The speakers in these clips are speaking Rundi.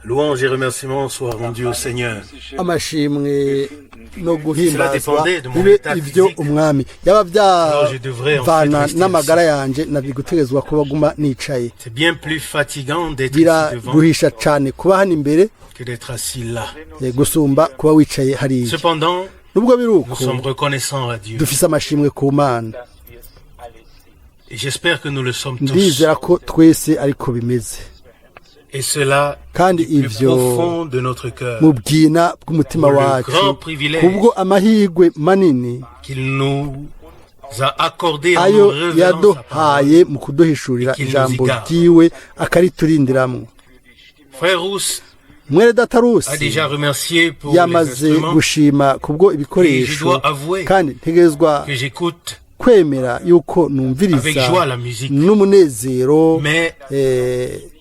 Louange et remerciements soient rendus au Seigneur. Amashimwe no guhimbazwa dépendait de mon bibe état ibyo physique. Umwami yaba Alors je devrais en fait byavana rester n'amagara yanje, nabigutegezwa kuba guma nicaye. C'est bien plus fatigant d'être ici devant Biraruhisha cyane kuba hano imbere que d'être assis là. Gusumba kuba wicaye hariya. Cependant, Nubwo biri nous uko, sommes reconnaissants à Dieu. Dufise amashimwe ku Mana. Et j'espère que nous le sommes tous. Ndizera ko twese ariko bimeze. Et cela Kandi du plus ivyo profond de notre cœur mu bwina bw'umutima Pour le wacu, grand privilège kubwo amahirwe manini qu'il nous a accordé en nous ayo révélant sa parole. yaduhaye mu kuduhishurira Qu'il nous y ijambo garde. ryiwe akariturindiramwo. Frère Rousse Mwene data a Rusi déjà remercié pour les yamaze instruments gushima kubwo Et je ibikoresho, dois avouer kandi ntegerezwa que j'écoute kwemera yuko avec numviriza joie la musique. n'umunezero Mais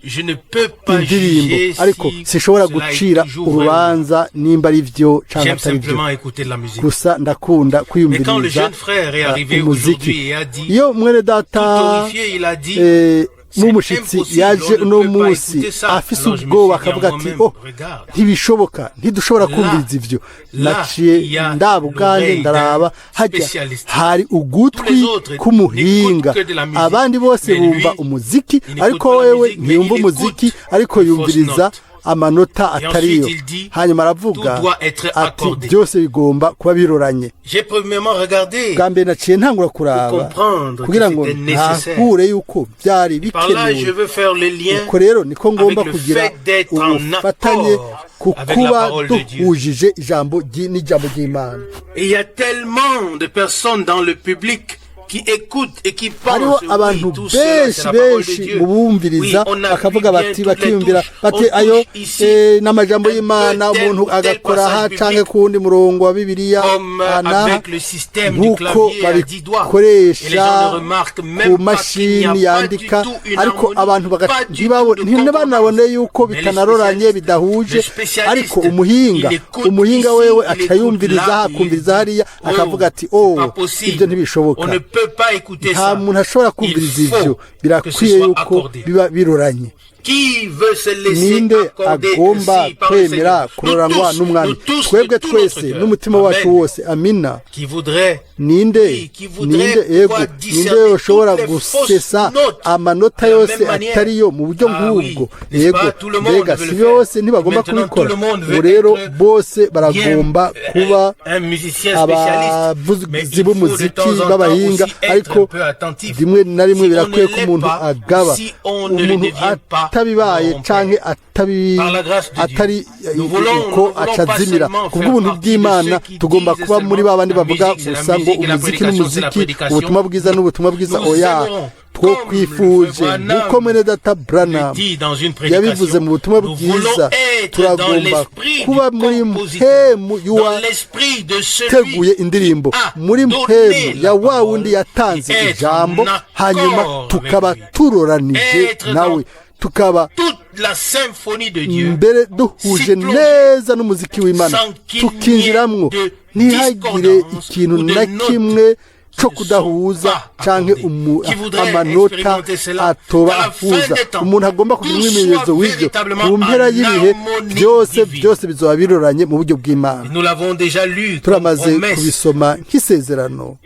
je ne peux pas indirimbo, juger ariko si sinshobora cela est gucira toujours vrai ou non. urubanza nimba ari byo cyangwa J'aime atari byo. simplement écouter de la musique. Gusa ndakunda Mais quand le kwiyumviriza jeune frère est arrivé umuziki. aujourd'hui et a dit, Iyo mwene tout data horrifié, il a dit, c'est n'umushitsi impossible, yaje on ne uno peut pas munsi écouter ça. afise Alors je me ubwoba suis dit à akavuga ati: moi-même, "Oh, regarde, ntibishoboka, ntidushobora Là, kumviriza ivyo", là, naciye il y a ndaba ubwanjye, l'oreille ndaraba d'un hajya spécialiste. hari ugutwi Tous les autres k'umuhinga. n'écoutent que de la musique. Abandi bose Mais lui, bumva umuziki, il n'écoute ariko pas la wewe musique, mais ntiyumva il umuziki, écoute ariko les fausses yumviriza notes. amanota Et atariyo. ensuite, il dit, Hanyuma aravuga tout doit être ati: accordé. "Byose bigomba kuba biroranye." J'ai premièrement regardé Bwa mbere naciye ntangura kuraba comprendre kugira que ngo c'était nécessaire. ntahure yuko byari Par là, je bikenewe. veux faire le lien Uko rero niko ngomba avec le kugira fait d'être en ubufatanye accord ku avec la kuba parole de Dieu. Duhujije ijambo n'ijambo ry'Imana. Et il y a tellement de personnes dans le public qui écoutent et qui pensent, Hariho oui, abantu tout cela, benshi c'est la parole de benshi Dieu. mu bumviriza Oui, on appuie bakavuga bien bati, toutes les bakiyumvira touches. bati On touche ayo ici n'amajambo un peu y'Imana, tel umuntu ou tel agakora aha passage canke biblique, ku wundi murongo wa Bibiliya comme aha, avec le système du nk'uko clavier à 10 doigts. Et les gens babikoresha ne remarquent ku même pas qu'il n'y mashini a pas du yandika, tout une ariko harmonie, abantu pas du tout de ntibanabone concordance. yuko Mais le bitanaroranye, spécialiste, bidahuje. le spécialiste, Ariko umuhinga, il écoute umuhinga ici, wewe il aca écoute yumviriza là, aha, il akumviriza dit, hariya, oh, akavuga ati: c'est "Oh, pas possible. ibyo ntibishoboka." On ne peut pas écouter Nta ça. muntu ashobora Il kumviriza faut ivyo, que ce birakwiye soit yuko accordé. biba biroranye. Qui veut se laisser Ninde accorder agomba ainsi par le kwemera Seigneur? Nous kuroranywa tous, n'Umwami? nous tous, de Twebwe tout twese notre cœur. n'umutima wacu Amen. wose. Amina. Qui voudrait, Ninde, oui, qui voudrait ninde, ego, pouvoir ninde discerner yoshobora toutes les fausses gusesa notes amanota de la yose même manière? atariyo mu buryo Ah oui, nk'ubwo? n'est-ce Yego, pas? Tout le monde mbega veut si le faire. bose ntibagomba Maintenant, kubikora? tout le monde Ubu veut rero être bose baragomba bien, kuba un musicien spécialiste. Mais abavuzi il faut de b'umuziki temps en temps b'abahinga, aussi être ariko un peu attentif. rimwe na rimwe Si on ne birakwiye ko l'est umuntu pas, agaba. si on ne le Umuntu devient pas, atabibaye nous on canke perd. atabi Par la grâce de Dieu. atari Nous voulons, uko nous ne voulons aca pas azimira. seulement Ku faire bw'ubuntu partie de bw'Imana, ceux qui tugomba disent kuba muri seulement ba bandi la bavuga musique, c'est la gusa ngo musique et la umuziki prédication, c'est la n'umuziki, prédication. ubutumwa bwiza n'ubutumwa bwiza. Nous Oya, aimerons, two comme le kwifuje frère Branham nk'uko mwene data le Branham dit dans une yabivuze prédication, mu butumwa nous voulons bwiza, être dans turagomba l'esprit du kuba muri compositeur, mpemu dans l'esprit de celui y'uwateguye indirimbo, qui a muri donné mpemu la ya wa parole wundi yatanze et être ijambo, en accord hanyuma avec tukaba lui. turoranije Être nawe, dans tukaba toute la symphonie de Dieu, mbere duhuje s'y plonger neza n'umuziki w'Imana, sans qu'il n'y ait tukinjiramwo de ntihagire discordance ikintu ou de na notes kimwe qui co ne sont kudahuza pas canke accordées. Qui voudrait amanota expérimenter cela atoba qu'à la fin ahuza. des temps, Umuntu agomba kugira tout umwimenyerezo soit w'ivyo, véritablement ku mpera en y'ibihe harmonie byose, divine. Byose bizoba biroranye mu buryo bw'Imana. Et nous l'avons déjà lu comme Turamaze promesse kubisoma nk'isezerano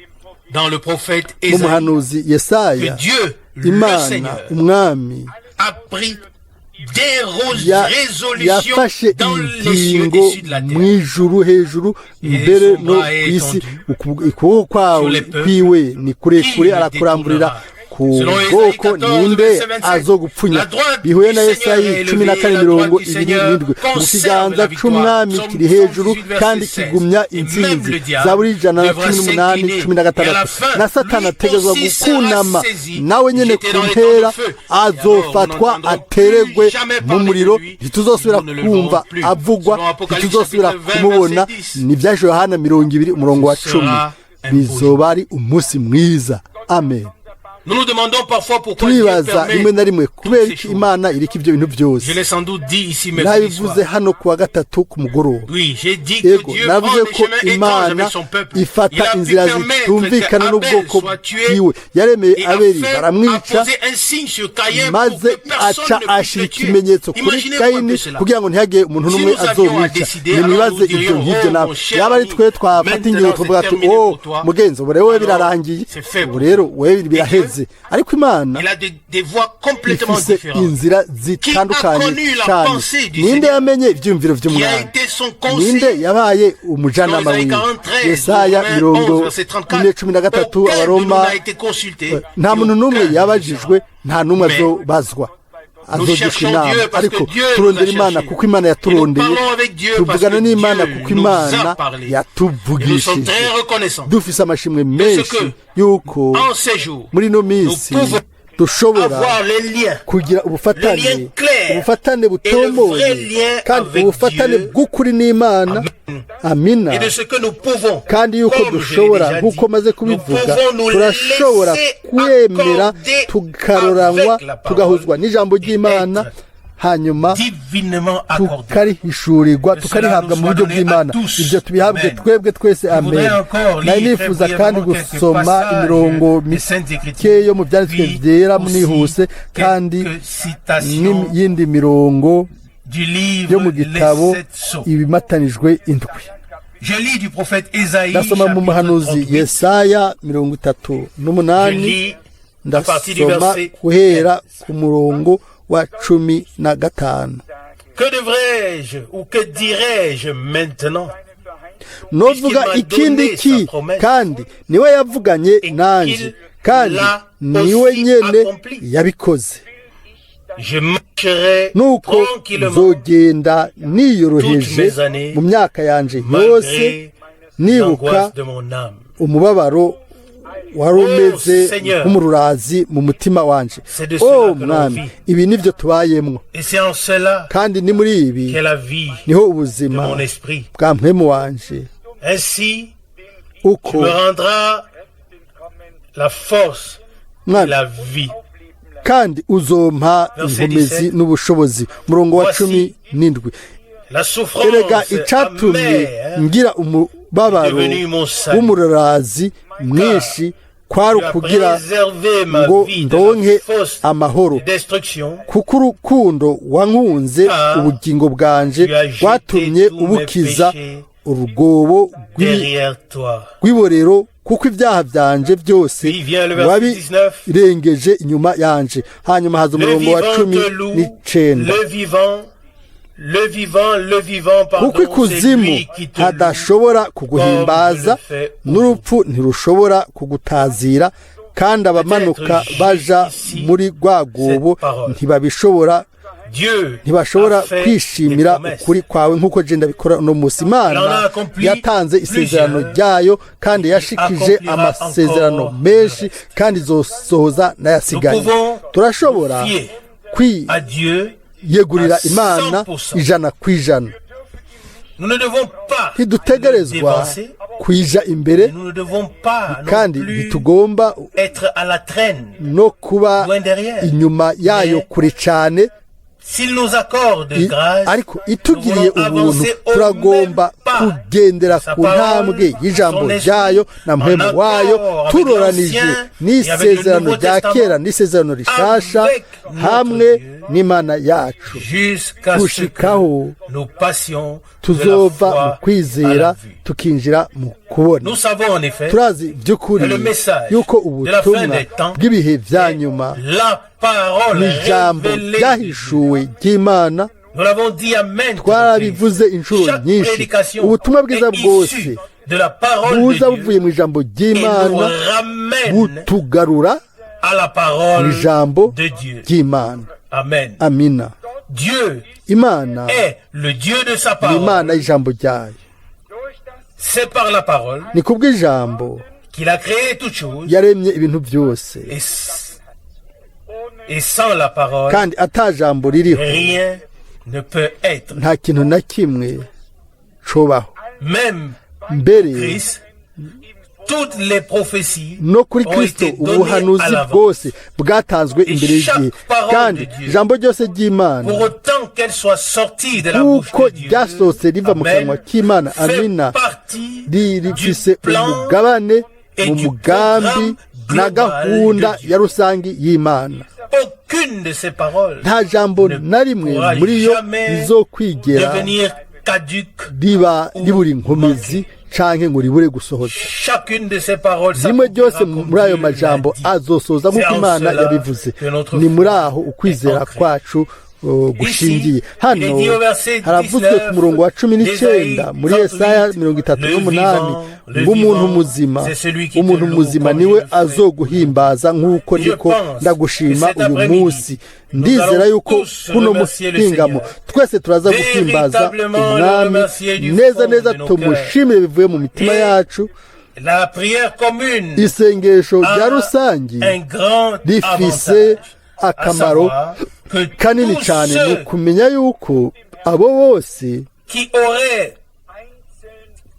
dans le prophète mu Ésaïe muhanuzi que Yesaya. Dieu, le Imana Seigneur, Umwami a pris des résolutions yafashe dans les cieux ingingo dessus de la mu terre. ijuru hejuru Et mbere son no bras est ku isi. tendu Ukuboko kwawe sur les peuples. kwiwe ni kurekure, Qui le arakuramburira détournera? Ku Selon Ésaïe bwoko, 14, ninde verset 27, azogupfunya? la droite Bihuye du na Seigneur Yesayi est cumi na élevée, kane la mirongo droite du ibiri Seigneur n'indwi ngo conserve ikiganza la victoire. c'Umwami Psaume kiri hejuru 118, verset kandi 16. kigumya Et même intsinzi. le diable Zaburi ijana na devra cumi n'umunani s'incliner. cumi na Et à la gatandatu fin, na Satani lui ategerezwa aussi sera gukunama saisi, nawe nyene jeté ku dans l'étang mpera de feu. Et alors, nous azofatwa n'entendrons ateregwe plus jamais mu parler de muriro, lui. ntituzosubira Nous ne le kumva verrons plus. avugwa, Selon Apocalypse ntituzosubira chapitre 20, kumubona. verset 10. Ni ibyaje Yohana 20 umurongo wa Ce 10. sera un beau Bizoba ari umunsi mwiza. Amen. Nous nous demandons parfois pourquoi Dieu Turibaza permet rimwe na rimwe kubera toutes ces iki choses. Imana ireka ibyo bintu byose. Je l'ai sans doute dit ici mercredi Nabivuze soir. hano kuwa gatatu ku mugoroba. Oui, j'ai dit que Yego, Dieu navuze prend des ko chemins étranges Imana avec son peuple. Il ifata a pu inzira permettre zitumvikana qu'Abel n'ubwoko soit tué bwiwe. Yaremeye et a Abeli fait, a baramwica, posé un signe sur Caïn pour maze que personne aca ne puisse ashira le tuer. ikimenyetso kuri Imaginez-vous un peu Kayini cela. Kugira ngo ntihagire umuntu Si n'umwe nous avions à azomwica. décider, alors Nimwibaze nous ibyo dirions, nk'ibyo oh, nawe mon cher yaba ari ami, twe twafata ingingo maintenant tuvuga c'est ati terminé oh pour toi. Mugenzi, ubu rero wowe Alors, birarangiye, c'est fait ubu pour rero wowe biraheze, ariko Imana Il a des voies complètement ifise différentes. inzira zitandukanye Connu la cyane. Pensée du Ninde Seigneur? yamenye ibyiyumviro Qui a by'Umwami? été son Ninde conseiller? yabaye umujanama Dans Isaïe wiwe? 43, Yesaya Romains mirongo 11, verset 34, ine cumi na gatatu, aucun de nous Abaroma. n'a été consulté, Nta et muntu n'umwe aucun ne yabajijwe, nta n'umwe Mais azobazwa, nous azogishwa cherchons inama. Dieu parce Ariko que Dieu nous a turondera Imana cherchés. kuko Imana Et nous yaturondeye. parlons avec Dieu parce Tuvugana que n'Imana Dieu kuko nous a Imana parlé. Et nous sommes yatuvugishije. très reconnaissants Dufise amashimwe de ce menshi que, yuko en ces jours, muri ino nous minsi pouvons dushobora avoir les liens, kugira le ubufatane, lien clair ubufatane et le vrai butomoye lien kandi avec ubufatane Dieu. bw'ukuri n'Imana. Amina. Et de ce que nous pouvons, Kandi yuko comme je l'ai dushobora, déjà dit, nk'uko maze nous kubivuga, pouvons nous turashobora laisser kwemera accorder tukaroranywa, avec la parole tugahuzwa n'ijambo et ry'Imana, être hanyuma divinement accordé. tukarihishurirwa, Que cela tukarihabwa nous mu soit buryo donné à bw'Imana. tous. Ibyo tubihabwe Amen. twebwe twese. Je voudrais Amen. encore Nari lire très nifuza kandi brièvement quelques gusoma passages imirongo des Saintes mike Écritures, yo mu byanditswe puis byera aussi nihuse, kandi quelques citations n'iyindi mirongo du livre yo mu Les gitabo Sept Sceaux. Ibimatanijwe Indwi. Je lis du prophète Ésaïe, Ndasoma mu chapitre muhanuzi 38. Yesaya mirongo itatu Je n'umunani. lis à partir du Ndasoma verset guhera 15. ku murongo wa 15. Que devrais-je ou que dirais-je maintenant? Novuga Puisqu'il m'a ikindi donné ki? Sa promesse Kandi niwe yavuganye et nanje, qu'il kandi l'a niwe aussi nyene accompli. yabikoze. Je marcherai Nuko tranquillement nzogenda niyoroheje toutes mes années, mu myaka yanje yose, malgré nibuka l'angoisse de mon âme. Umubabaro wari umeze Oh, Seigneur. nk'umururazi mu mutima wanje. C'est de cela O que l'on Mwami, vit. ibi nibyo tubayemwo. Et c'est en cela Kandi ni muri ibi qu'est la vie niho de ubuzima mon esprit. bwa mpwemu wanje. Ainsi, tu Uko me rendras la force et Mwami, la vie. Kandi uzompa Verset inkomezi 17. N'ubushobozi. Umurongo wa Voici 17. La Erega souffrance icatumye amère ngira umubabaro est devenue mon salut. W'umururazi mwinshi kwari Tu as ukugira préservé ma ngo vie de ndonke la fosse amahoro, de destruction. Kuko urukundo wankunze Ah, ubugingo bwanje tu as jeté rwatumye tous mes ubukiza péchés urwobo derrière toi. Rw'iborero, kuko ibyaha byanje byose Puis vient le verset 19. Wabirengeje inyuma yanje. Hanyuma haza Le umurongo wa vivant cumi te loue, n'icenda. le vivant, le vivant, le vivant, pardon, Kuko c'est ikuzimu lui qui te loue. hadashobora kuguhimbaza, Comme je le fais n'urupfu ntirushobora kugutazira, kandi abamanuka Peut-être baja ici muri rwa rwobo cette parole. ntibabishobora, Dieu ntibashobora a fait des kwishimira promesses. ukuri kwawe nk'uko je ndabikora uno munsi. Imana Il en a accompli yatanze isezerano plusieurs. ryayo kandi yashikije Accomplira amasezerano encore menshi, kandi izosohoza n'ayasigaye. Nous pouvons Turashobora nous fier à Dieu kwiyegurira à Imana 100%. 100%. Nous ne devons pas le Ntidutegerezwa dévancer, kwija imbere, nous ne devons pas non kandi plus ntitugomba être à la traîne. No kuba Loin derrière. Inyuma yayo Mais kure cyane. S'il nous accorde grâce, Ariko nous itugiriye voulons ubuntu, avancer au turagomba même pas kugendera de sa ku parole, ntambwe y'ijambo son esprit, ryayo na en mpwemu accord wayo, avec turoranije l'Ancien et avec le n'isezerano Nouveau rya Testament, kera n'isezerano rishasha, avec notre hamwe Dieu, n'Imana yacu, jusqu'à ce que gushikaho nous passions de la tuzova mu foi à la kwizera vue. Tukinjira mu kubona. Nous savons en effet Turazi by'ukuri que le message yuko de la fin ubutumwa des temps bw'ibihe vya est nyuma la parole ni ijambo révélée de Dieu. ryahishuwe ry'Imana. Nous l'avons dit à maintes Twarabivuze reprises. inshuro Chaque nyinshi. Prédication Ubutumwa bwiza est bwose issue de la parole de buza Dieu buvuye mu ijambo et nous ry'Imana, ramène butugarura à la mu parole ijambo de Dieu. ry'Imana. Amen. Amina. Dieu Imana est le Dieu de sa ni parole. Imana y'ijambo ryayo. C'est par la parole Ni kubw'ijambo qu'il a créé toutes choses yaremye ibintu byose, et sans la parole, kandi ata jambo ririho rien ne peut être. Nta kintu na kimwe cobaho. Même Mbere Christ, Toutes les prophéties No kuri ont Kristo été données à ubuhanuzi l'avance. bwose bwatanzwe imbere Chaque y'igihe. parole Kandi de Dieu, ijambo ryose ry'Imana, pour autant qu'elle soit sortie de la bouche nk'uko de Dieu, ryasohotse riva mu kanwa Amen, k'Imana, fait amina, partie du rifise plan umugabane et mu du mugambi programme na global gahunda de Dieu. ya rusange y'Imana. Aucune de ces paroles Nta jambo ne na rimwe pourra muri yo jamais rizokwigera devenir caduque. riba ribura inkomezi canke ngo ribure gusohoza. Chacune de ces paroles Rimwe ryose s'accomplira comme muri ayo Dieu l'a majambo dit. azosoza C'est nk'uko en Imana cela yabivuze. que notre Ni muri foi aho ukwizera est ancrée. kwacu gushingiye. Ici, Hano il est dit au verset haravuzwe 19 ku murongo wa 19 muri d'Ésaïe Yesaya 38, mirongo itatu le n'umunani vivant, le ngo umuntu vivant, muzima, c'est celui qui te umuntu loue muzima comme je niwe le fais. azoguhimbaza nk'uko Je ndiko pense ndagushima que cet uyu après-midi, munsi. nous Ndizera allons yuko tous kuno remercier le muhingamo Seigneur. twese turaza guhimbaza Véritablement le Umwami remercier du neza fond neza, de nos tumushimire bivuye mu mitima Et yacu. la prière commune Isengesho rya a rusange un grand rifise avantage, à akamaro savoir que kanini tous cyane, ni ceux ukumenya yuko abo bose, qui auraient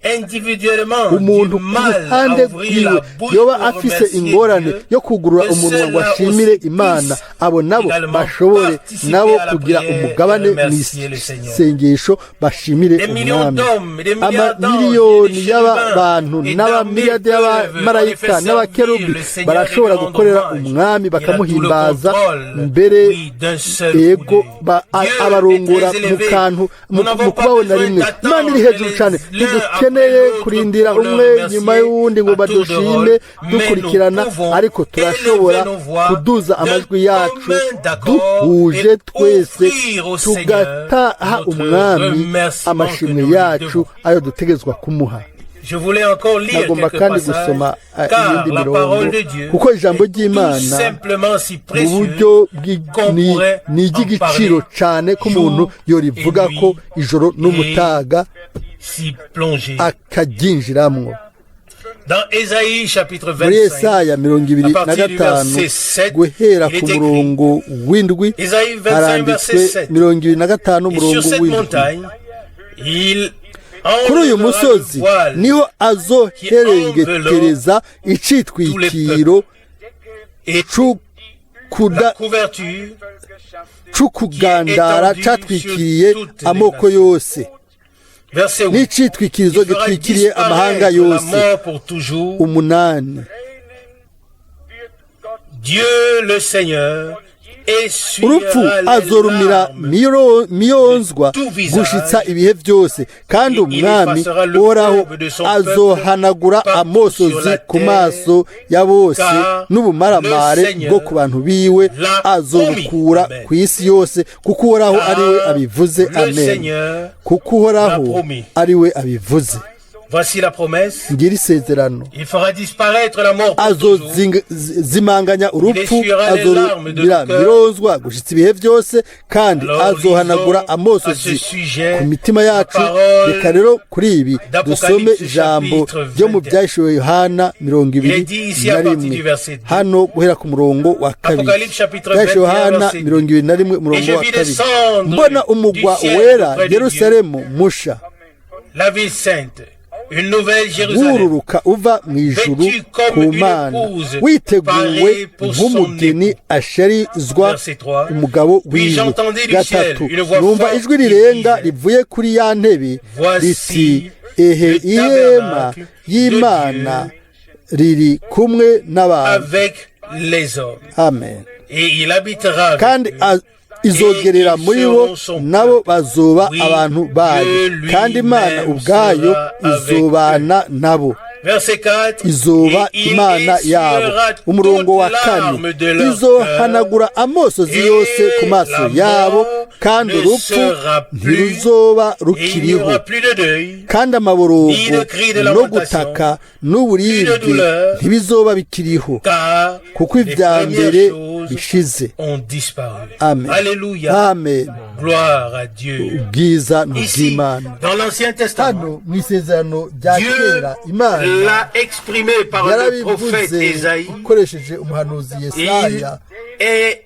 individuellement umuntu du ku mal à ruhande ouvrir la rwiwe bouche yoba pour afise remercier ingorane Dieu, yo kugurura que umunwa ngo ceux-là ashimire aussi Imana, puissent abo nabo également bashobore participer nabo à la kugira prière et umugabane mu remercier le Seigneur. isengesho, bashimire Des millions Umwami. d'hommes, des milliards d'anges, Amamiliyoni des y'abantu chérubins et n'abamiliyadi d'armées peuvent en y'abamarayika effet servir n'abakerubi le Seigneur et barashobora lui rendre gukorera hommage. Umwami Il a tout le bakamuhimbaza contrôle, mbere. oui, d'un seul coup Ego d'œil. ba Dieu est abarongora très mu élevé. kantu Nous mu n'avons mu pas kubabona besoin rimwe. d'attendre Imana iri hejuru les cyane, l'un ntidukeneye après l'autre kurindira pour le umwe remercier nyuma y'uwundi ngo à tour de badushime rôle, mais nous dukurikirana, pouvons ariko turashobora élever nos voix kuduza d'un amajwi yacu commun d'accord duhuje et twese, offrir au Seigneur tugataha notre Umwami remerciement que amashimwe nous lui yacu devons. ayo dutegerezwa kumuha. Je voulais encore lire Nagomba quelques kandi passages, gusoma car iyindi la mirongo, parole de Dieu kuko ijambo est tout ry'Imana simplement si mu précieuse buryo qu'on pourrait ni en iry'igiciro parler cyane ko umuntu jour yorivuga et ko nuit ijoro n'umutaga s'y plonger. akaryinjiramwo. Dans Ésaïe chapitre Muri 25, Yesaya mirongo ibiri à na partir du gatanu verset 7, guhera il est ku écrit, murongo w'indwi Ésaïe 25, haranditswe, verset 7, 25 Et umurongo sur cette w'indwi: montagne, il Kuri uyu enlèvera le musozi voile niho azoherengetereza icitwikiro et la couverture c'ukugandara catwikiriye amoko yose, Verset 8. n'icitwikirizo Il fera gitwikiriye amahanga disparaître la yose. mort pour toujours. 8. Dieu le Seigneur Urupfu essuiera les azorumira larmes miyonzwa de tout visage, gushitsa ibihe byose, kandi et il Umwami effacera le Uhoraho peuple de son azohanagura peuple partout amosozi sur la ku terre, maso ya bose, car n'ubumaramare le Seigneur bwo ku bantu biwe l'a azobukura promis. Amen. ku isi yose, kuko Uhoraho Car ari we abivuze. le Amen. Seigneur Kuko Uhoraho l'a promis. ari we abivuze. Voici la promesse. Ngira isezerano: Il fera disparaître la mort pour toujours. Azozimanganya urupfu, essuiera les larmes de azorumira nos cœurs. mirozwa gushitsa ibihe byose, kandi Alors, azohanagura lisons à amosozi ce sujet ku mitima yacu. la parole Reka rero kuri ibi d'Apocalypse dusome ijambo chapitre ryo mu 21. Byahishuwe Yohana mirongo Il ibiri est dit ici na à partir rimwe du verset 2. hano guhera ku murongo wa kabiri. Apocalypse chapitre Byahishuwe 21, Yohana verset 2. 21 Et umurongo je wa vis kabiri: descendre Mbona umugwa du ciel wera, auprès de Yerusalemu musha, La ville sainte, une nouvelle Jérusalem, wururuka uva mu ijuru vêtue comme ku une Mana, épouse witeguwe parée pour son nk'umugeni époux. asharizwa Verset 3. umugabo Puis wiwe. j'entendis du ciel 3, une voix numva forte ijwi qui rirenga disait, rivuye kuri ya ntebe Voici riti: Ehe, le ihema tabernacle de y'Imana Dieu riri kumwe n'abantu. avec les hommes. Amen. Et il habitera avec Kandi eux. izogerera Et ils muri bo, seront son nabo peuple. bazoba Oui, abantu bayo, Dieu kandi Imana lui-même ubwayo sera avec izobana nabo, Verset 4. izoba Et il Imana yabo. essuiera Umurongo wa toute 4: larme de leur Izohanagura amosozi Et yose ku maso la yabo, mort kandi ne urupfu sera plus, ntiruzoba et il n'y rukiriho, aura plus de deuil, kandi amaborogo ni de cris de no lamentation, gutaka n'uburibwe ni de douleur, ntibizoba bikiriho, car kuko les ibya premières mbere choses bishize. ont disparu. Amen. Alléluia. Amen. Gloire à Dieu. Ubwiza ni Ici, ubw'Imana. dans l'Ancien Testament, Hano mu Isezerano rya Dieu Kera, Imana l'a exprimé par le prophète yarabivuze Ésaïe. ikoresheje umuhanuzi Il Yesaya. est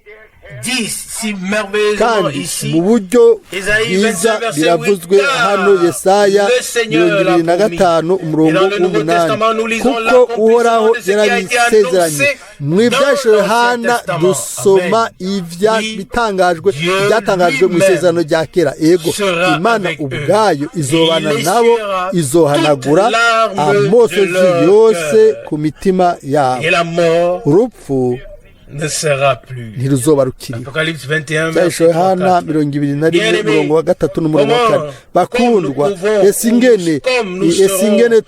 dit si merveilleusement Kandi ici, mu buryo Esaïe bwiza 25, verset biravuzwe 8, hano, Yesaya le Seigneur mirongo ibiri na l'a promis. gatanu umurongo Et dans le Nouveau w'umunani Testament, nous lisons kuko l'accomplissement Uhoraho de ce qui a été yarabisezeranye. annoncé Mu dans ibyahishuriwe l'Ancien Yohana Testament. dusoma Amen. ibya Oui, bitangajwe Dieu byatangajwe mu lui-même isezerano rya kera. Ego, sera Imana avec eux. ubwayo izobana Il nabo, essuiera izohanagura toute larme amosozi de leur yose cœur. ku mitima yabo. Et la mort Urupfu ne sera plus. ntiruzoba rukiriho. Apocalypse 21, verset Byahishuriwe Yohana 3, 4. 21 Bien-aimés, umurongo wa gatatu n'umurongo wa kane. comment, Bakundwa, comme nous pouvons, ese ingene comme nous ese ingene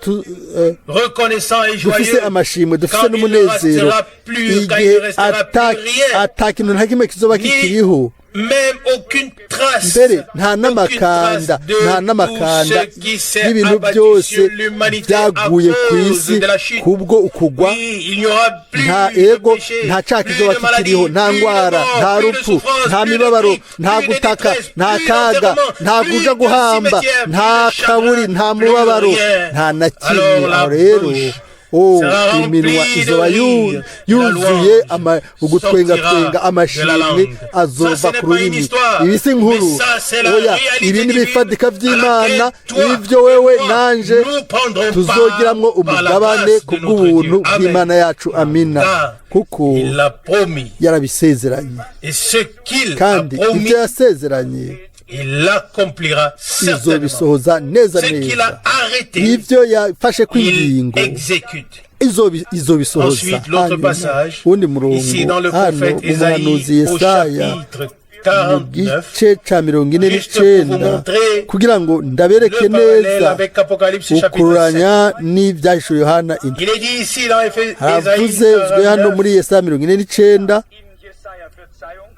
reconnaissants et dufise joyeux amashimwe, dufise quand il ne n'umunezero restera plus, quand il igihe ne restera plus rien, ata kintu na kimwe kizoba ni kikiriho, même aucune trace, mbere nta aucune n'amakanda, trace de nta tout n'amakanda ce qui s'est y'ibintu abattu byose sur l'humanité à byaguye ku cause isi de la chute. kubwo ukugwa. Oui, il n'y aura plus Nta de ego péché, nta cyaha plus kizoba de maladie, kikiriho, nta plus de ndwara, mort, nta plus de rupfu, souffrance, nta plus de mibabaro, cris, nta plus de gutaka, détresse, nta plus kaga, d'enterrement, nta plus kuja de guhamba, cimetière, plus nta de chagrin, kaburi, nta plus mubabaro, rien. nta na kimwe. Alors la Aho rero bouche oh sera iminwa remplie de izoba rire, la yuzuye louange ugutwengatwenga, sortira de la amashimwe langue. Ça, ce azova n'est ku pas une rurimi. histoire, Ibi si inkuru, mais ça, c'est la oya, réalité ibi ni divine ibifatika à by'Imana laquelle toi ibyo wewe et moi, nanje nous prendrons tuzogiramwo part par la umugabane grâce de notre kubw'ubuntu Dieu. Amen. bw'Imana yacu. Amina. Car Kuko il l'a promis. yarabisezeranye. Et ce qu'il a Kandi promis, ibyo yasezeranye il l'accomplira certainement. izobisohoza neza Ce qu'il neza. a arrêté, Ibyo yafashe il kw'ingingo exécute. izobisohoza. Ensuite, l'autre Hanyuma passage, uwundi murongo ici dans le hano prophète mu muhanuzi Ésaïe, au Yesaya chapitre mu 49, gice ca mirongo ine juste pour vous n'icenda montrer kugira ngo ndabereke le parallèle neza avec Apocalypse chapitre 7. ukururanya n'ibyahishuwe Yohana 7. Il est dit ici dans Ésaïe Haravuzwe hano 49, muri Yesaya 49.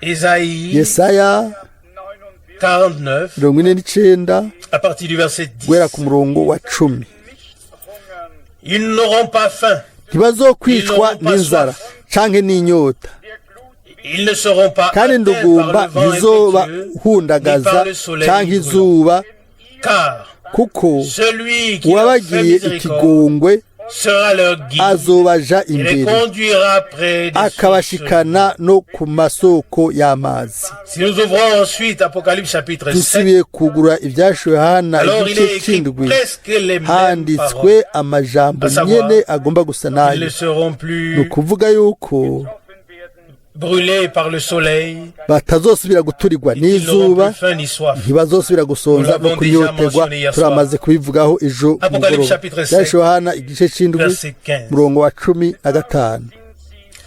Ésaïe Yesaya 49, 49 à partir du verset 10. guhera ku murongo wa 10. Ils n'auront pas faim, Ntibazokwicwa n'inzara canke n'inyota, ils ne seront pas kandi atteints par indugumba le vent impétueux, ni ntizobahundagaza par le soleil canke brûlant. izuba, Car kuko celui qui leur fait uwabagiriye miséricorde ikigongwe sera leur guide azobaja et les imbere, conduira près des sources. akabashikana no ku masoko y'amazi. Si nous ouvrons ensuite Apocalypse chapitre 7, Dusubiye kugura ibyashuwe Yohana alors il igice est écrit c'indwi, presque les mêmes handitswe paroles. amajambo À savoir, nyene agomba gusa Ils nayo, ne seront ni plus ukuvuga yuko brûlés par le soleil, batazosubira guturirwa ils n'auront n'izuba, plus faim ni soif. ntibazosubira gusonza Nous l'avons no kunyoterwa. déjà mentionné hier soir. Turamaze kubivugaho ejo Apocalypse mugoroba. chapitre 7, Byahise Yohana igice c'indwi verset 15. murongo wa 15.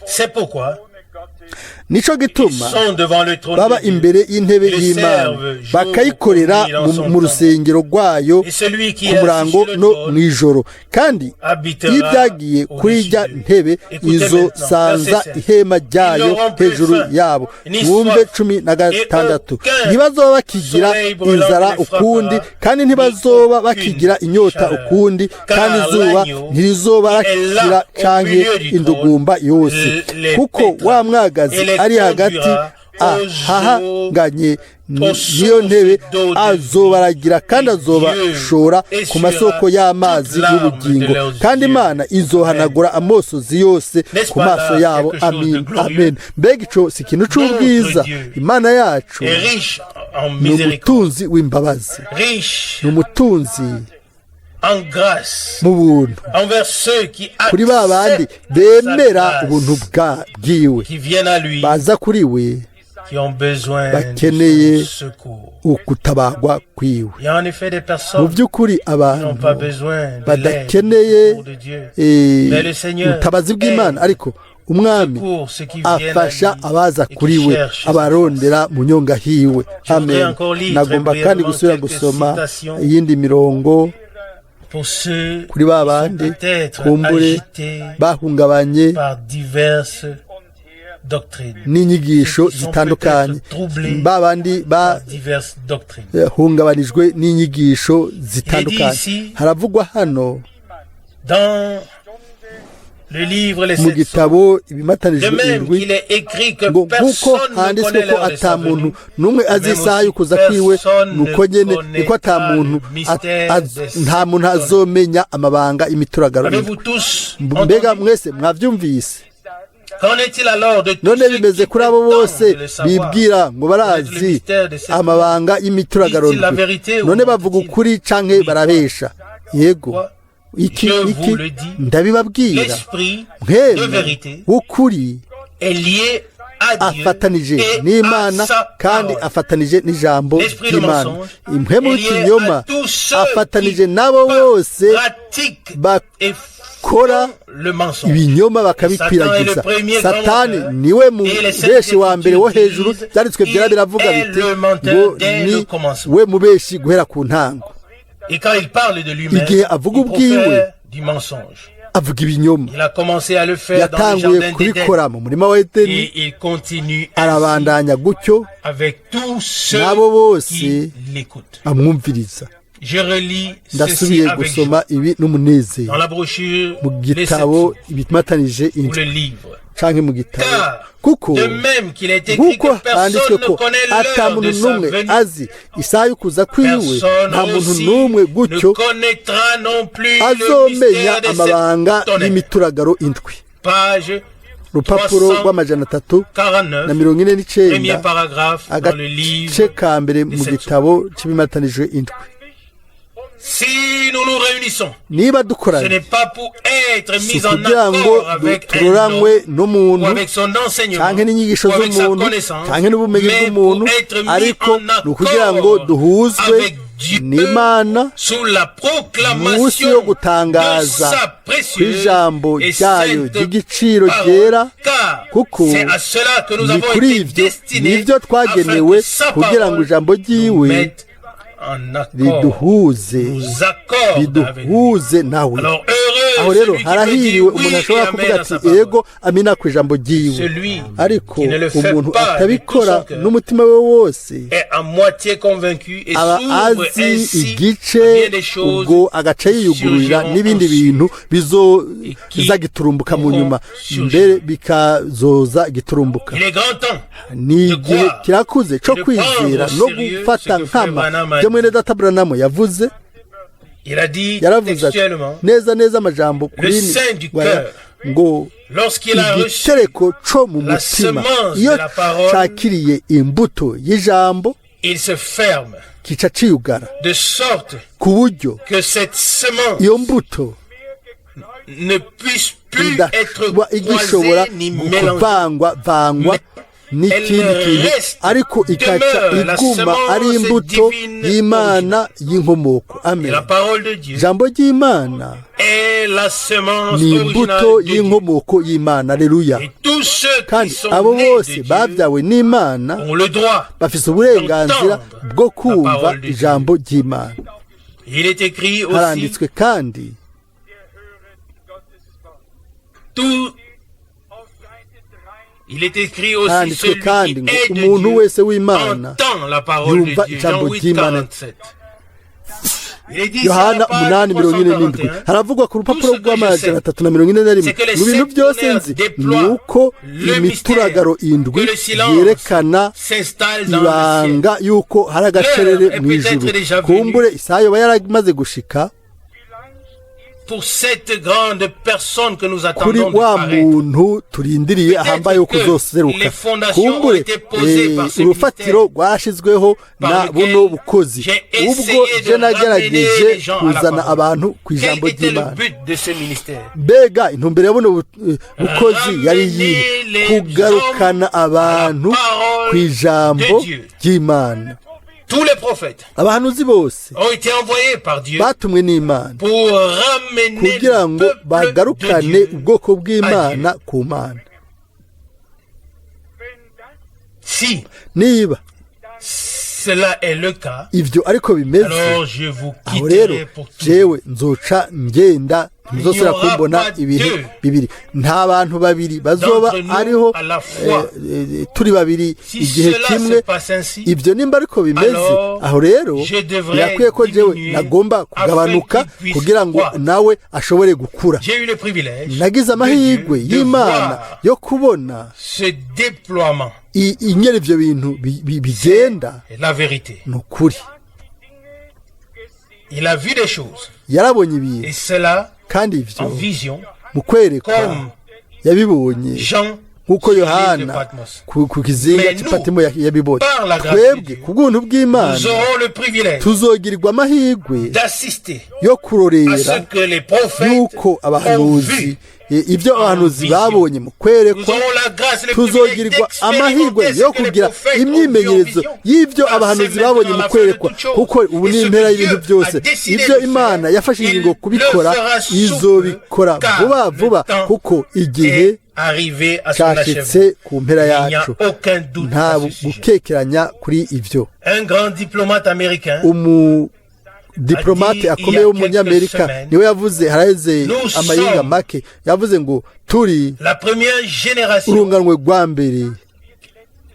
C'est pourquoi Nico ils gituma sont devant le trône baba de Dieu. imbere y'intebe Le y'Imana, servent jour bakayikorera comme nuit dans mu son mu temple. rusengero rwayo Et celui qui ku est assis murango sur le no trône mu ijoro. Kandi habitera iyo ibyagiye kuri au-dessus irya d'eux. ntebe Écoutez izosanza maintenant, verset 5. ihema ryayo Ils n'auront plus hejuru faim, yabo. ni Wumve soif, 16. et aucun Ntibazoba bakigira soleil brûlant inzara ne les ukundi, frappera, kandi ni ntibazoba aucune bakigira inyota chaleur. ukundi, Car kandi izuba l'agneau ntirizoba qui est rakira là au canke milieu du indugumba trône yose, les kuko paîtra wa mwagazi et les ari hagati conduira aux ahahanganye aux n'iyo ntebe sources d'eau de azobaragira kandi Et azobashora Dieu ku masoko essuiera y'amazi toute larme y'ubugingo, de leurs kandi yeux. Imana izohanagura amosozi yose N'est-ce ku pas maso là yabo. quelque chose de Amin, glorieux? amen. Mbega ico si ikintu c'ubwiza? Notre Dieu Imana yacu est riche en ni miséricorde, umutunzi w'imbabazi, riche ni umutunzi en grâce mu buntu envers ceux qui kuri ba bandi acceptent sa bemera grâce, ubuntu bwiwe, qui viennent à lui, baza kuri we, qui ont besoin de bakeneye son secours. ukutabarwa kwiwe. Il y a en effet des Mu personnes by'ukuri qui n'ont abantu pas besoin de l'aide badakeneye du secours de Dieu. Mais le Seigneur ubutabazi bw'Imana, aide, ariko Umwami secourt ceux qui viennent à afasha lui abaza et kuri qui we, cherchent sa abarondera mu nyonga hiwe. Je voudrais Amen. encore lire Nagomba très kandi brièvement gusubira quelques gusoma citations iyindi mirongo pour ceux kuri ba qui sont bandi peut-être kumbure agités bahungabanye par diverses doctrines, n'inyigisho Ceux qui sont zitandukanye, peut-être troublés ba bandi par diverses doctrines. bahungabanijwe n'inyigisho zitandukanye. ici, Haravugwa hano Dans le livre Les mu Sept Sceaux, gitabo de ibimatanijwe même indwi qu'il est écrit que ngo nk'uko personne ne handitswe connaît ko l'heure de sa ata muntu venue, n'umwe azi même isaha aussi y'ukuza kwiwe, personne nuko ne nyene niko ata connaîtra muntu le mystère des nta muntu sept azomenya amabanga y'imituragaro Avez-vous indwi. tous Mbega entendu? mwese mwavyumvise? Qu'en est-il alors de tous None ceux bimeze qui kuri abo bose prétendent le savoir, bibwira ngo connaître le barazi mystère de cette amabanga y'imituragaro Disent-ils la ndwi? vérité ou None bavuga mentent-ils? ukuri canke Oui. barabesha? Yego. Quoi? Iki Je vous iki le dis, ndabibabwira, l'esprit de Mpwemu vérité w'ukuri est lié à Dieu afatanije et n'Imana à sa kandi parole. afatanije n'ijambo L'esprit de ry'Imana. mensonge Impwemu est lié y'ikinyoma à tous ceux afatanije qui n'abo bose pratiquent et bakora font le mensonge. ibinyoma Satan est bakabikwiragiza. le premier grand Satani menteur. niwe Et les mubeshi Saintes wa mbere wo hejuru. Écritures disent, Byanditswe byera il biravuga est biti le menteur ngo dès ni le commencement. we mubeshi guhera ku ntango. Et quand il parle de lui-même, Igihe avuga il ubwiwe, profère du mensonge. avuga ibinyoma. Il a commencé à le faire dans le Yatanguye jardin d'Éden. kubikora mu murima wa Edeni, Et il continue ainsi arabandanya gutyo avec tous ceux n'abo bose qui l'écoutent. amwumviriza. Je relis ceci Ndasubiye avec gusoma joie ibi n'umunezero dans la brochure mu Les gitabo Sept ibimatanije ou indwi le livre. canke mu gitabo, Car, kuko de même qu'il est écrit nk'uko que personne handitswe ne ko connaît ata l'heure muntu de sa n'umwe venue, azi isaha y'ukuza kwiwe, personne nta muntu aussi n'umwe ne gutyo connaîtra non plus le azomenya mystère de amabanga cette tonnerre. y'imituragaro indwi. Page Urupapuro rw'amajana 349, 349, premier paragraphe dans le livre agace ka mbere mu des sept. gitabo cy'ibimatanijwe indwi. Si nous nous réunissons, Niba ce dukoranye, n'est pas pour être si mis en kugira ngo accord avec un tururanywe homme, ou n'umuntu avec son enseignement, canke n'inyigisho ou avec sa z'umuntu connaissance, canke n'ubumenyi mais pour bw'umuntu, être mis ariko en ni ukugira ngo accord duhuzwe avec Dieu n'Imana sous la munsi proclamation yo de gutangaza sa précieuse kw'ijambo et ryayo sainte ry'igiciro parole, ryera, car kuko c'est à cela que nous ni avons kuri été ivyo destinés nivyo afin twagenewe que sa kugira ngo parole ijambo nous ryiwe mette en accord, riduhuze, nous accorde avec lui. riduhuze nawe. Alors heureux Aho rero celui qui peut dire harahiriwe oui umuntu et ashobora amen kuvuga à ati sa parole. ego, amina ku ijambo ryiwe, Celui ariko qui ne le fait umuntu pas de tout atabikora son cœur n'umutima we wose est à moitié convaincu et aba s'ouvre azi ainsi igice, à bien des choses ubwo agaca yiyugururira surgiront n'ibindi ensuite bintu qui bizoza giturumbuka mu pourront nyuma, surgir. mbere bikazoza giturumbuka. Il est grand temps Ni de igihe croire kirakuze co et de kwizera prendre au no sérieux gufata ce que Frère nkama Branham a byo mwene dit. data Branamu yavuze. Il a dit Yaravuze ati textuellement, neza neza amajambo le kuri sein du waya, cœur, ngo lorsqu'il a reçu igitereko co mu la mutima semence iyo de la parole, cakiriye imbuto y'ijambo, il se ferme kica ciyugara de sorte ku buryo que cette semence iyo mbuto ne puisse plus être idashobora igishobora croisée ni mélangée. kuvangwa vangwa n'ikindi Elle kintu, reste, ariko ikaca demeure la iguma semence ari imbuto divine. y'Imana y'inkomoko. Et Amen. la parole de Dieu Ijambo ry'Imana est la semence ni imbuto originale de Dieu. y'inkomoko y'Imana. Aleluya. Et tous ceux qui Kandi sont abo nés de bose Dieu babyawe n'Imana ont le droit. bafise uburenganzira d'entendre bwo la kumva parole de Dieu. ijambo ry'Imana. Il est écrit aussi, Haranditswe kandi, tout, il est écrit aussi, handitswe celui kandi qui ngo est de umuntu Dieu wese w'Imana entend la parole de yumva Dieu. ijambo Jean 8, ry'Imana. 47. Il est dit ici à la Yohana page 8:47, 341, haravugwa ku rupapuro tout ce que je rw'amajana 341, c'est que les mu bintu sept byose tonnerres nzi ni déploient uko le imituragaro mystère indwi que le silence yerekana s'installe dans le ciel. ibanga yuko hari agacerere L'heure est mu ijuru. peut-être déjà venue. Kumbure isaha yoba yaramaze gushika Pour cette grande personne que nous kuri attendons de wa paraître. muntu turindiriye Peut-être ahambaye wo que kuzoseruka. les fondations ont Kumbure été posées par ce urufatiro mystère rwashyizweho par na lequel buno bukozi j'ai ubwo essayé je de nagerageje ramener les gens à la kuzana parole. abantu ku Quel ijambo était le ry'Imana. but de ce ministère? Mbega intumbero ya buno bukozi yari iyihe? Ramener les Kugarukana hommes à la abantu parole ku ijambo de Dieu. ry'Imana. Tous les prophètes Abahanuzi bose ont été envoyés par Dieu batumwe n'Imana pour ramener kugira le ngo peuple de bagarukane Dieu ubwoko à bw'Imana Dieu. ku Mana. Si Niba cela est le cas, ivyo ariko bimeze, alors je vous aho rero quitterai pour toujours. jewe nzoca ngenda, ntuzosubira Il n'y aura kumbona pas ibihe deux bibiri. Nta bantu babiri bazoba d'entre nous ariho à la fois. turi babiri Si igihe cela kimwe. se passe ainsi, Ibyo nimba ariko bimeze, alors aho rero je devrais birakwiye ko jewe diminuer nagomba kugabanuka afin qu'il puisse kugira ngo croître. nawe ashobore gukura. J'ai eu le privilège Nagize de amahirwe Dieu de y'Imana voir yo kubona ce déploiement. Ingene ivyo bintu bigenda. C'est la vérité. Ni ukuri. Il a vu des choses. Yarabonye ibintu, Et cela kandi ivyo en vision, mu kwerekwa comme yabibonye Jean Nk'uko sur l'île de Yohana Patmos. ku kizinga Mais cy'Ipatimo yabibonye. par la grâce de Twebwe, Dieu, ku bw'ubuntu bw'Imana, nous aurons le privilège tuzogirirwa amahirwe d'assister yo à kurorera ce que les prophètes yuko ont abahanuzi vu. ibyo abahanuzi vision. babonye mu Nous kwerekwa. aurons la grâce et le privilège Tuzogirirwa amahirwe d'expérimenter yo ce que les kugira prophètes ont vu en imyimenyerezo vision. y'ibyo Car c'est abahanuzi babonye maintenant mu la fin de kwerekwa, toutes choses. kuko ubu Et ni ce impera que y'ibintu Dieu byose. a décidé Ibyo de Imana faire, yafashe il ingingo kubikora, le fera sous izobikora peu, car vuba le vuba, temps kuko igihe est arrivé à son cyashitse achèvement. ku mpera Il n'y a yacu. aucun doute Nta à ce sujet. gukekeranya kuri ivyo. Un grand diplomate américain Umudiplomate a dit il y a akomeye w'umunyamerika quelques semaines, niwe yavuze haraheze nous amayinga sommes make, yavuze ngo turi la première génération urunganwe rwa mbere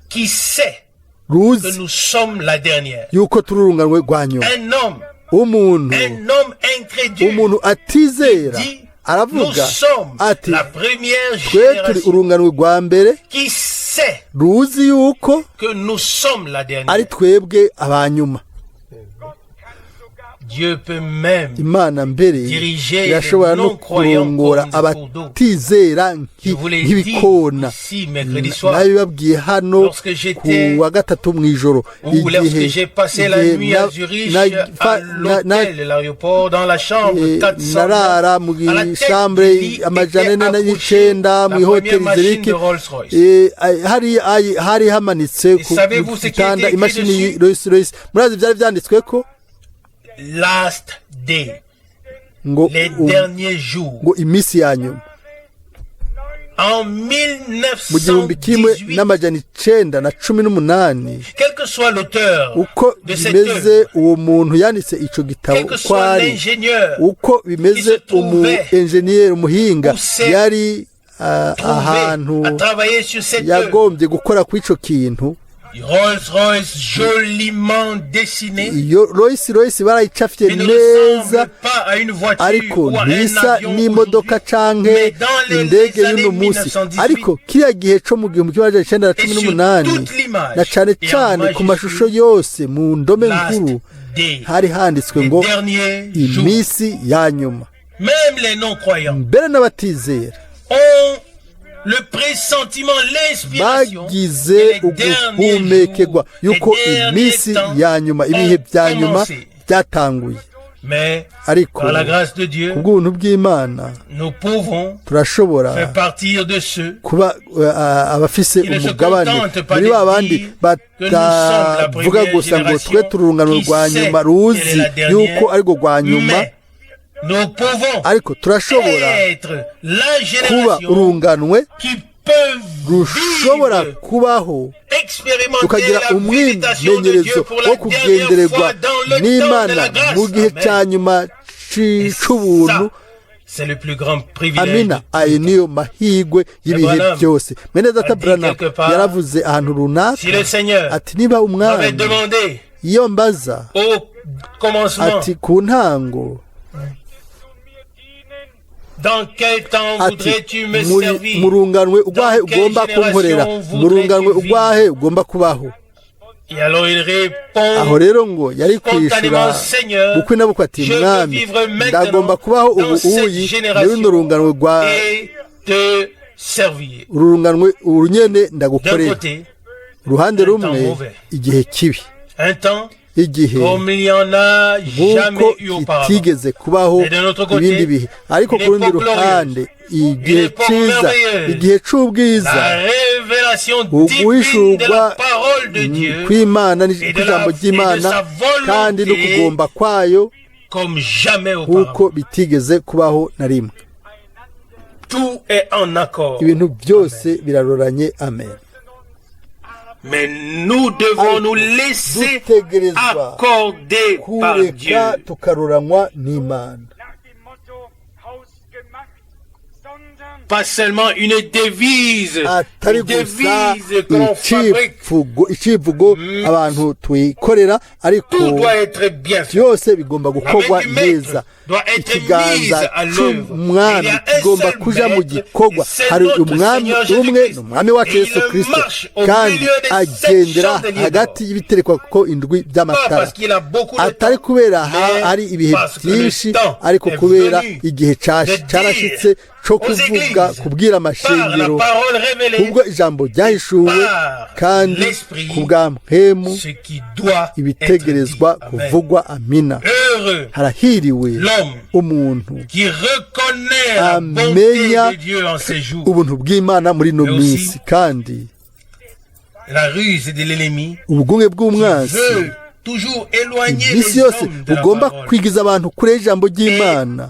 qui sait que ruzi nous sommes la dernière. yuko turi urunganwe rwa nyuma. Un homme, Umuntu, un homme incrédule umuntu atizera dit, nous aravuga sommes ati la première twe turi génération urunganwe rwa mbere qui sait ruzi yuko que nous sommes la ari dernière. twebwe abanyuma. Dieu peut même Imana mbere diriger irashobora les no non-croyants kurongora comme des cours d'eau. abatizera Je vous l'ai dit nk'ibikona. ici mercredi soir, Nabibabwiye hano lorsque j'étais ku wa gatatu mu ijoro, ou lorsque j'ai passé la igihe nuit à Zurich, à l'hôtel de l'aéroport, dans la chambre 409, narara mu à la tête chambre du lit amajana était ane accrochée n'icenda la mu ihoteli première machine Zurich, de Rolls-Royce. hari hamanitse Et ku savez-vous ce qui gitanda était écrit imashini dessus? Rolls Royce. Murazi byari byanditswe ko? Last day, Ngo les derniers jours. ngo iminsi ya nyuma. En Mu gihumbi kimwe 1918, n'amajana icenda na cumi n'umunani, quel que soit l'auteur uko de cette bimeze, œuvre, uwo muntu yanditse ico gitabo, quel que uko soit ari, l'ingénieur uko bimeze, qui se umu trouvait enjeniyeri, umuhinga ou s'est yari trouvé ahantu à travailler sur cette œuvre, yagombye gukora kuri ico kintu, Rolls-Royce joliment dessinée, iyo Rolls Royce barayicafye mais ne neza, ressemble pas à une voiture ariko ou à un ntisa avion n'imodoka aujourd'hui, canke mais dans indege les années y'uno munsi. 1918, Ariko kiriya gihe co mu gihumbi kimwe amajana icenda na cumi et sur n'umunani, toute l'image, na cane et en cane ku mashusho majuscule, yose mu ndome last nkuru, day, hari handitswe les ngo derniers jours. iminsi ya nyuma. Même les non-croyants Mbere n'abatizera ont le pressentiment, l'inspiration bagize que les derniers uguhumekerwa jours, les yuko derniers iminsi temps ya nyuma, ibihe ont bya nyuma commencé. byatanguye. Mais Ariko par la grâce de Dieu, ku bw'ubuntu bw'Imana, nous pouvons turashobora faire partir de ceux kuba abafise qui ne se umugabane contentent pas muri de ba bandi dire que nous sommes la batavuga première gusa ngo génération twe turi urungano qui rwa sait nyuma quelle ruzi est la dernière, yuko arirwo rwa nyuma, mais nous pouvons ariko turashobora être la kuba génération urunganwe qui peut rushobora vivre, kubaho, expérimenter tukagira la visitation de Dieu umwimenyerezo pour wo la dernière kugendererwa fois dans le temps de n'Imana la grâce. mu gihe Amen. cya nyuma Et c'ubuntu. ça, c'est le plus grand privilège. Amina. Ayo niyo mahirwe y'ibihe Branham byose. Mwene data a dit Branham quelque part, yaravuze ahantu runaka si le Seigneur ati niba m'avait umwami demandé iyo mbaza au commencement ati ku ntango dans quel temps ati voudrais-tu me muri servir, mu runganwe ugwahe Dans quelle ugomba kunkorera, génération mu runganwe voudrais-tu ugwahe ugomba kubaho? Et alors il répond Aho rero ngo yari kwishura spontanément, Seigneur, bukwi na bukwi ati je veux mwami, vivre maintenant ndagomba kubaho ubu dans cette uyi muri génération runo runganwe rwa et te servir. uru runganwe uru nyene D'un ndagukorera. côté, Uruhande un temps rumwe, mauvais. igihe kibi, Un temps igihe comme il n'y en a jamais nk'uko eu auparavant. kitigeze kubaho Mais d'un autre côté, ibindi bihe. Ariko une ku rundi époque ruhande, glorieuse, igihe une époque ciza, merveilleuse, igihe c'ubwiza, la révélation divine de uguhishurwa la parole de Dieu kw'Imana et de la- kw'ijambo et de ry'Imana sa volonté kandi no kugomba kwayo comme jamais nk'uko auparavant. bitigeze kubaho na rimwe. Tout est en accord. Ibintu byose biraroranye. Amen. Mais nous devons nous laisser Dutegerezwa accorder par Dieu. kureka tukaroranywa n'Imana. Nach dem Motto hausgemacht, sondern Pas seulement une devise, Atari une gusa devise que l'on fabrique. icivugo abantu twikorera, ariko Tout doit être bien fait. byose bigomba gukorwa La main du maître neza. doit être mise Ikiganza à l'œuvre. c'umwami Il y a un kigomba seul kuja mu maître, gikorwa. et c'est Hari notre umwami Seigneur umwe, Jésus-Christ. ni umwami wacu Et Yesu il Kristo, marche au kandi milieu des sept agendera chandeliers hagati y'ibiterekwa ko indwi Pas by'amatara, parce qu'il a beaucoup de atari temps, kubera mais hari ibihe parce que le byinshi, temps ariko est kubera venu igihe de dire carashitse co aux kuvuga églises kubwira par la amashengero parole révélée kubwo ijambo ryahishuwe par kandi l'Esprit ku bwa mpemu ce qui doit être dit. ibitegerezwa Amen. kuvugwa. Amina. Heureux Harahiriwe l'homme umuntu qui reconnaît la bonté amenya de Dieu en ses jours. ubuntu bw'Imana muri ino Mais aussi, minsi, kandi la ruse de l'ennemi ubugunge bw'umwansi veut toujours éloigner iminsi les yose hommes de la bugomba parole. kwigiza abantu kure y'ijambo ry'Imana.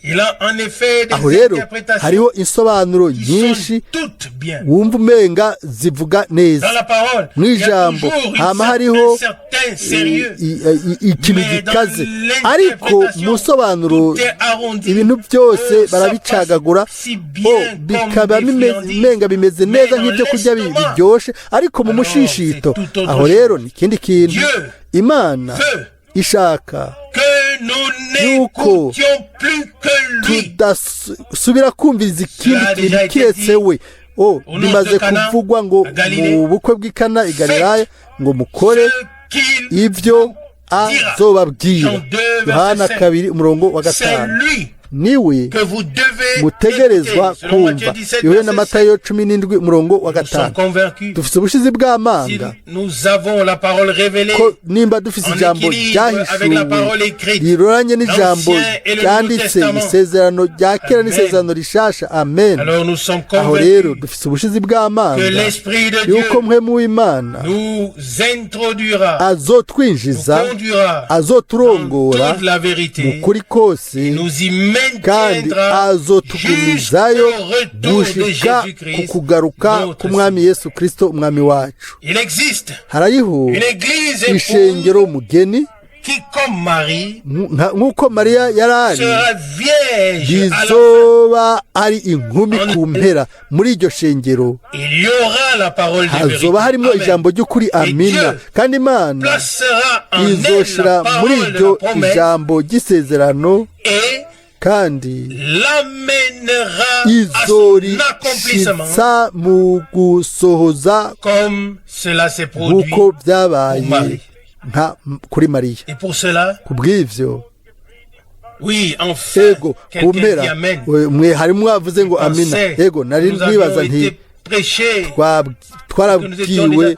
Il a en effet Aho des rero interprétations hariho insobanuro qui nyinshi sont toutes bien. wumva umenga zivuga neza Dans la parole, mu il y a ijambo toujours une hama cer- hariho un certain sérieux. ikintu Mais dans gikaze, ariko mu nsobanuro tout est arrondi. ibintu byose Oh, ça barabicagagura, passe si oh, bien bikaba comme des friandises. umenga bimeze Mais neza dans nk'ibyo kurya l'estomac, biryoshe, ariko mu alors, mushishito c'est tout autre aho rero chose. ni ikindi kintu. Dieu Imana veut ishaka que nous yuko n'écoutions plus que lui. tudasubira kumviriza ikindi Cela a kintu déjà été kiretse dit we. Oh, au bimaze noces de Cana, kuvugwa ngo à Galilée, mu bukwe bw'i Kana i Galilaya ngo mukore Ce qu'il ibyo vous dira. azobabwira. Jean 2, verset Yohana 5. 2 umurongo wa C'est 5. lui Niwe que vous devez mutegerezwa écouter. Selon Matthieu kumva. 17, Yohana verset 7. Matayo 17 umurongo wa Nous sommes 5. convaincus Dufite ubushizi si bw'amanga nous avons la parole révélée ko nimba dufise en ijambo équilibre avec la ryahishuwe parole écrite, riroranye n'ijambo l'Ancien et le Nouveau ryanditse, Testament. isezerano rya kera Amen. n'isezerano rishasha. Amen. Alors nous sommes Aho rero convaincus dufise ubushizi bw'amanga que l'Esprit de yuko Dieu mpwemu w'Imana nous introduira, nous azotwinjiza, conduira dans azoturongora toute la mu vérité, kuri kose, nous y kandi maintiendra azotugumizayo jusqu'au retour de gushika ku Jésus-Christ, kugaruka notre k'Umwami Seigneur. Yesu Kristo umwami wacu. Il existe Hariho une église ishengero épouse mugeni qui, comme Marie, nk'uko Mariya yari ari, sera vierge à la fin. rizoba ari inkumi ku mpera. Muri iryo shengero Il y aura la parole de vérité. hazoba harimo Amen. ijambo ry'ukuri. Amina. Dieu Kandi Imana placera en elle la izoshira muri parole de iryo la promesse ijambo ry'isezerano, et kandi l'amènera à son accomplissement izorishitsa mu gusohoza comme cela s'est produit nk'uko byabaye pour Marie. nka kuri Mariya. Et pour cela, Ku bw'ivyo, oui, enfin, ego, ku quelqu'un dit mpera Amen. mwe harimo mwavuze ngo amina. Pensez, Ego, nari nous nibaza avions nti été prêchés twarabwiwe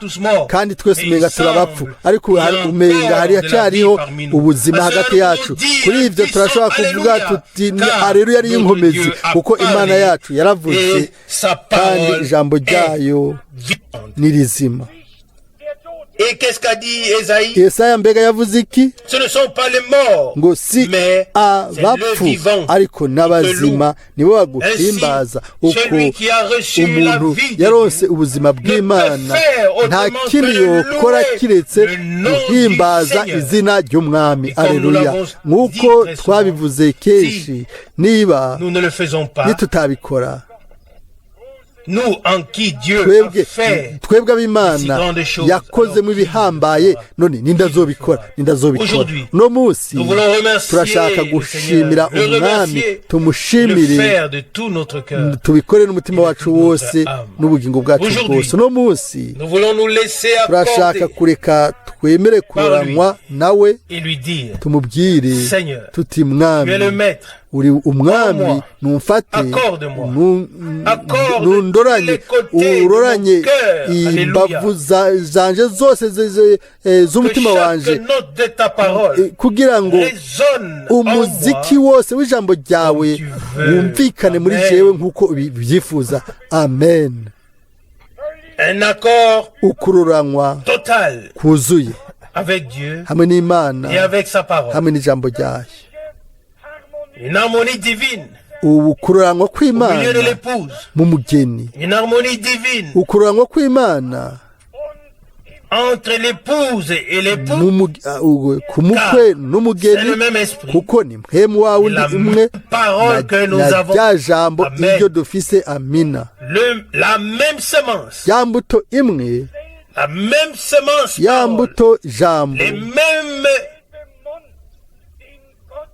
kandi twese umenga turabapfu, ariko umenga hari hacyariho ubuzima hagati yacu. Kuri ibyo turashobora kuvuga tuti areruya ari inkomezi, kuko Imana yacu yaravuze et sa kandi parole ijambo est ryayo vivante. ni rizima. Et qu'est-ce qu'a dit Esaïe? Yesaya mbega yavuze iki? Ce ne sont pas les morts, Ngo si mais c'est le abapfu, vivant ariko n'abazima nibo baguhimbaza. Ainsi, Uko celui qui a reçu la umuntu vie de yaronse Dieu ubuzima bw'Imana ne peut faire nta autrement kindi que de yokora louer kiretse le nom du guhimbaza Seigneur. izina ry'Umwami. Et comme nous Aleluya. l'avons dit Nk'uko très souvent, twabivuze kenshi, niba nous ne le faisons pas, nitutabikora, nous en qui Dieu a twebwe fait twebwe ab'Imana si grandes choses, yakozemo alors ibihambaye, none nindazobikora, nindazobikora? Aujourd'hui, Uno munsi nous voulons remercier turashaka le gushimira Seigneur, le Umwami, remercier, le tumushimire, faire de tout notre cœur. tubikore n'umutima wacu toute notre wose âme. n'ubugingo bwacu Aujourd'hui, bwose. Uno munsi nous voulons nous laisser turashaka accorder kureka twemere kuroranywa nawe, et lui dire, tumubwire Seigneur, tuti tu es le Mwami, maître, uri umwami, Prends-moi. numfate, Accorde-moi. Accorde nundoranye, tous les côtés de uroranye mon cœur. imbavu zanje zose que z'umutima wanje, chaque note de ta parole kugira ngo résonne en moi umuziki wose w'ijambo ryawe comme tu veux. wumvikane muri Amen. jewe nk'uko ubyifuza. Amen. Un accord Ukururanywa total kuzuye avec Dieu hamwe n'Imana et avec sa parole. hamwe n'ijambo ryayo. Une harmonie divine Ubu kururanywa au milieu de kw'Imana l'épouse. mu mugeni. Une harmonie divine Ukururanywa kw'Imana entre l'épouse et l'époux. Ku mukwe n'umugeni, C'est le même esprit. kuko ni mpwemu wa wundi La umwe même parole na que nous na avons. rya jambo Amen. iryo dufise. Amina. La même semence. Ya mbuto imwe, La même semence. ya Parole. mbuto jambo, Les mêmes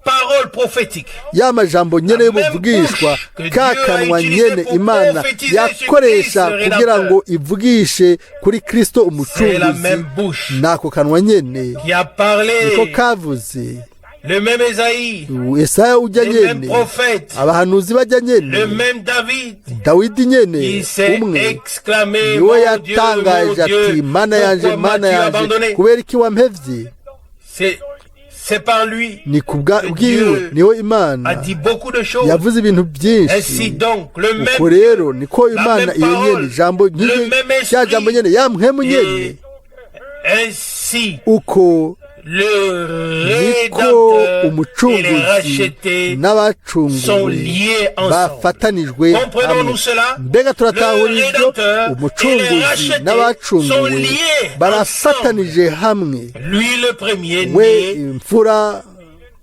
paroles prophétiques. Ya majambo nyene La même y'ubuvugishwa, bouche que ka Dieu a kanwa utilisée nyene pour Imana prophétiser sur yakoresha Christ le kugira Rédempteur. ngo ivugishe kuri Kristo C'est la umucunguzi, même bouche nako kanwa nyene qui a parlé niko kavuze Le même Esaïe, Esaya ujya le même nyene, prophète, abahanuzi bajya le nyene, même David, Dawidi nyene il s'est umwe exclamé, niwe mon Dieu, mon yatangaje ati Dieu, Mana yanje, pourquoi Mana m'as-tu yanje, abandonné? kubera iki wampevye? C'est par lui Ni ku bwa- que bwiwe Dieu niwe Imana a dit beaucoup de choses. yavuze ibintu byinshi. Ainsi donc, le même Uko rero niko la Imana même iyo nyene, parole, ijambo le nk'iryo, même rya jambo esprit, nyene, ya mpwemu nyene, et ainsi uko le niko Rédempteur et les umucunguzi rachetés sont n'abacunguwe liés ensemble. bafatanijwe hamwe. Comprenons-nous cela? Mbega turatahura Le ibyo? Rédempteur et les Umucunguzi rachetés sont n'abacunguwe liés ensemble. barafatanije hamwe. Lui le premier We né imfura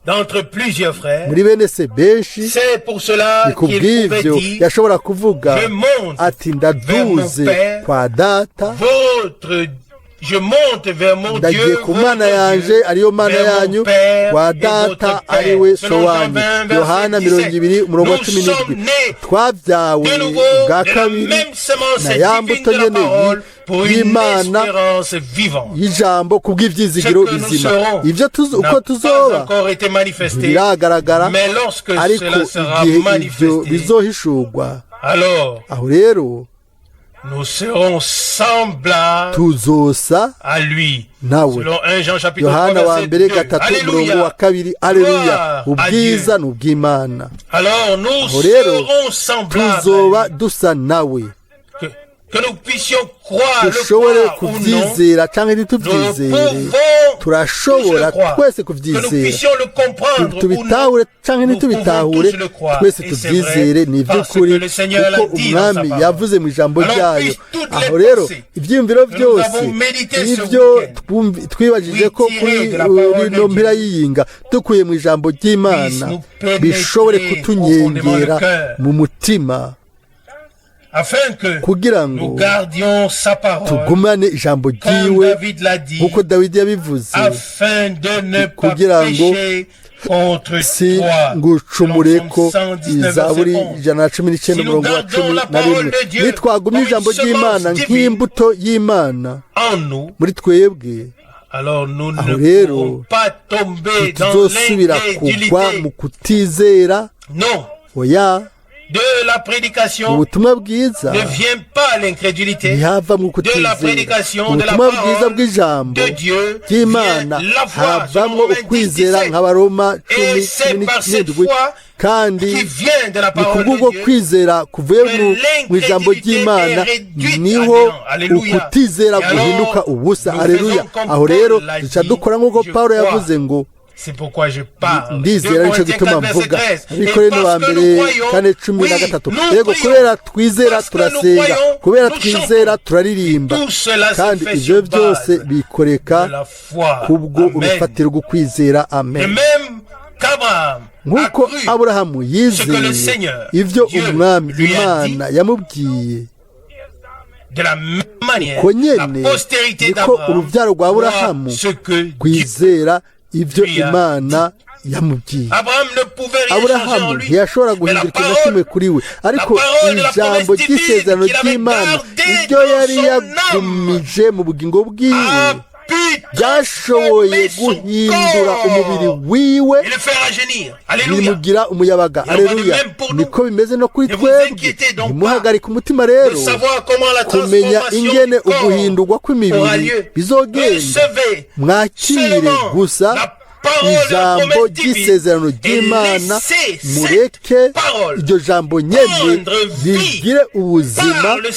d'entre plusieurs frères. muri bene se benshi. C'est pour cela Ni qu'il pouvait kubw'ivyo dire, yashobora kuvuga je monte ati vers mon ndaduze Père, kwa data, votre, je monte vers mon ndagiye Dieu, ku Mana votre yanje Dieu, ariyo Mana vers mon yanyu, Père kwa et data votre ariwe Père. so Selon Jean wanyu. 20, Yohana verset mirongo 17. ibiri umurongo wa Nous cumi sommes n'indwi. nés Twabyawe de nouveau ubwa de la kabiri même semence na ya divine mbuto de la nyene parole pour une y'Imana espérance vivante. y'ijambo Ce kubw'ivyizigiro que nous bizima. serons Ivyo tuzo, n'a uko pas tuzoba encore été manifesté, ntibiragaragara, mais lorsque ariko cela sera igihe ivyo manifesté, bizohishurwa, alors aho rero nous serons semblables tuzosa à lui. nawe. Selon 1 Jean chapitre 3 Yohana wa verset mbere 2. 3 umurongo wa Alléluia. 2. Aleluya! Gloire à Ubwiza Dieu. ni ubw'Imana. Alors nous Aho rero serons semblables à tuzoba lui. dusa nawe. Que nous puissions croire, le Dushobore croire ou non, kuvyizera canke nous ntituvyizere, pouvons tous turashobora le croire. twese Que nous kuvyizera. puissions le comprendre ou non, Tubitahure canke nous pouvons ntitubitahure, tous le croire. twese Et c'est tuvyizere. vrai, Ni parce que ivy'ukuri le Seigneur l'a kuko dit dans sa umwami parole. yavuze mu ijambo Alors ryayo. puisse toutes les Aho rero pensées ivyiyumviro que nous byose avons méditées ce ivyo week-end, twibajije ko oui, kuri tirées de la parole de ino mpera Dieu, y'iyinga dukuye mu ijambo ry'Imana puissent nous pénétrer bishobore profondément le kutunyengera cœur, mu mutima, afin que kugira nous ngo gardions sa parole, tugumane ijambo comme ryiwe David l'a dit, nk'uko Dawidi yabivuze, afin de ne pas kugira ngo pécher contre si toi. ngucumureko. Selon Psaume 119, Izaburi verset 11. 119 Si nous umurongo wa gardons cumi la na parole rimwe. de Dieu Nitwagumya comme ijambo une semence ry'Imana divine nk'imbuto y'Imana en nous, muri twebwe, alors nous aho ne rero pourrons pas tomber dans ntituzosubira kugwa l'incrédulité. mu kutizera. Non, Oya, de la prédication ubutumwa bwiza ne vient pas l'incrédulité. ntihava mu De la kutizera. prédication de la Ubutumwa bwiza parole bw'ijambo de Dieu ry'Imana vient la foi. havamwo Selon Romains 10, ukwizera 17. nk'Abaroma Et cumi c'est cumi par cette n'indwi. foi Kandi qui vient de la ni parole kubw'ubwo de Dieu kwizera kuvuye que mu ijambo l'incrédulité ry'Imana est réduite à niho néant. Alléluia. ukutizera Et alors, guhinduka ubusa. nous Aleluya! faisons comme Aho rero Paul l'a duca dit, dukora nk'uko je Pawulo crois. yavuze ngo C'est pourquoi je parle. 2 ndizera, nico Corinthiens gituma 4, verset mvuga. 13. Et Abikorino ba parce que mbere nous croyons, 4:13. oui, nous Yego, prions. kubera twizera Parce que nous turasenga, croyons, kubera nous twizera chantons. turaririmba, Tout cela se kandi fait ivyo sur byose base bikoreka de la foi. kubwo Amen. urufatiro rwo kwizera. De Amen. même qu'Abraham a Nk'uko cru Aburahamu ce que le yizeye Seigneur, ivyo Dieu, umwami lui a dit, Imana yamubwiye, de la même manière, uko la nyene postérité niko d'Abraham uruvyaro rwa croit Aburahamu ce que Dieu. kwizera ivyo lui a Imana yamubwiye. Abraham ne pouvait rien changer en Aburahamu lui, ntiyashobora mais la guhindura ikintu na kimwe parole, kuri we, la ariko parole de la ijambo promesse divine ry'isezerano qu'il avait ry'Imana gardée iryo dans yari son âme yagumije mu bugingo bwiwe a pu ryashoboye transformer son guhindura umubiri corps wiwe, et le faire rajeunir. Alléluia. bimugira umuyabaga. Il en va de Aleluya! même pour nous. Niko bimeze no kuri Ne vous twebwe. inquiétez donc pas Ntimuhagarike umutima de rero savoir comment la kumenya transformation ingene du corps uguhindurwa aura kw'imibiri lieu. bizogenda. Recevez Mwakire seulement gusa la parole de la ijambo promesse divine ry'isezerano et ry'Imana, laissez cette mureke parole iryo jambo nyene prendre vie rigire ubuzima par le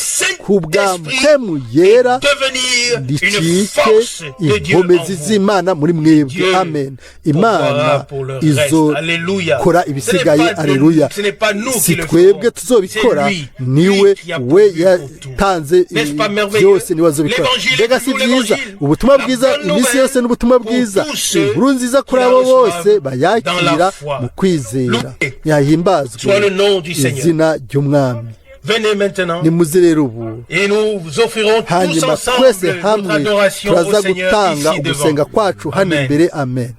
ku bwa Saint-Esprit mpwemu et yera, devenir une ricike force de Dieu en inkomezi vous. z'Imana muri mwebwe. Dieu Amen. pourvoira Imana pour le reste. Alléluia. izokora Ce n'est ibisigaye. pas nous, Aleluya! ce n'est pas nous qui Si le twebwe ferons. tuzobikora, C'est lui, niwe lui qui a we pourvu pour tout. yatanze N'est-ce pas merveilleux? byose, niwe azobikora. L'évangile est Mbega si toujours byiza? l'évangile. Ubutumwa La bwiza bonne iminsi nouvelle yose n'ubutumwa pour bwiza, tous ceux inkuru nziza kuri qui la abo bose reçoivent dans bayakira la foi. mu kwizera. Loué Ntiyahimbazwe soit le nom du Seigneur. izina ry'umwami. Venez maintenant Nimuze rero ubu, et nous vous offrirons tous hanyuma ensemble twese notre hamwe adoration au turaza Seigneur gutanga ici devant. ugusenga kwacu hano Amen. imbere. Amen.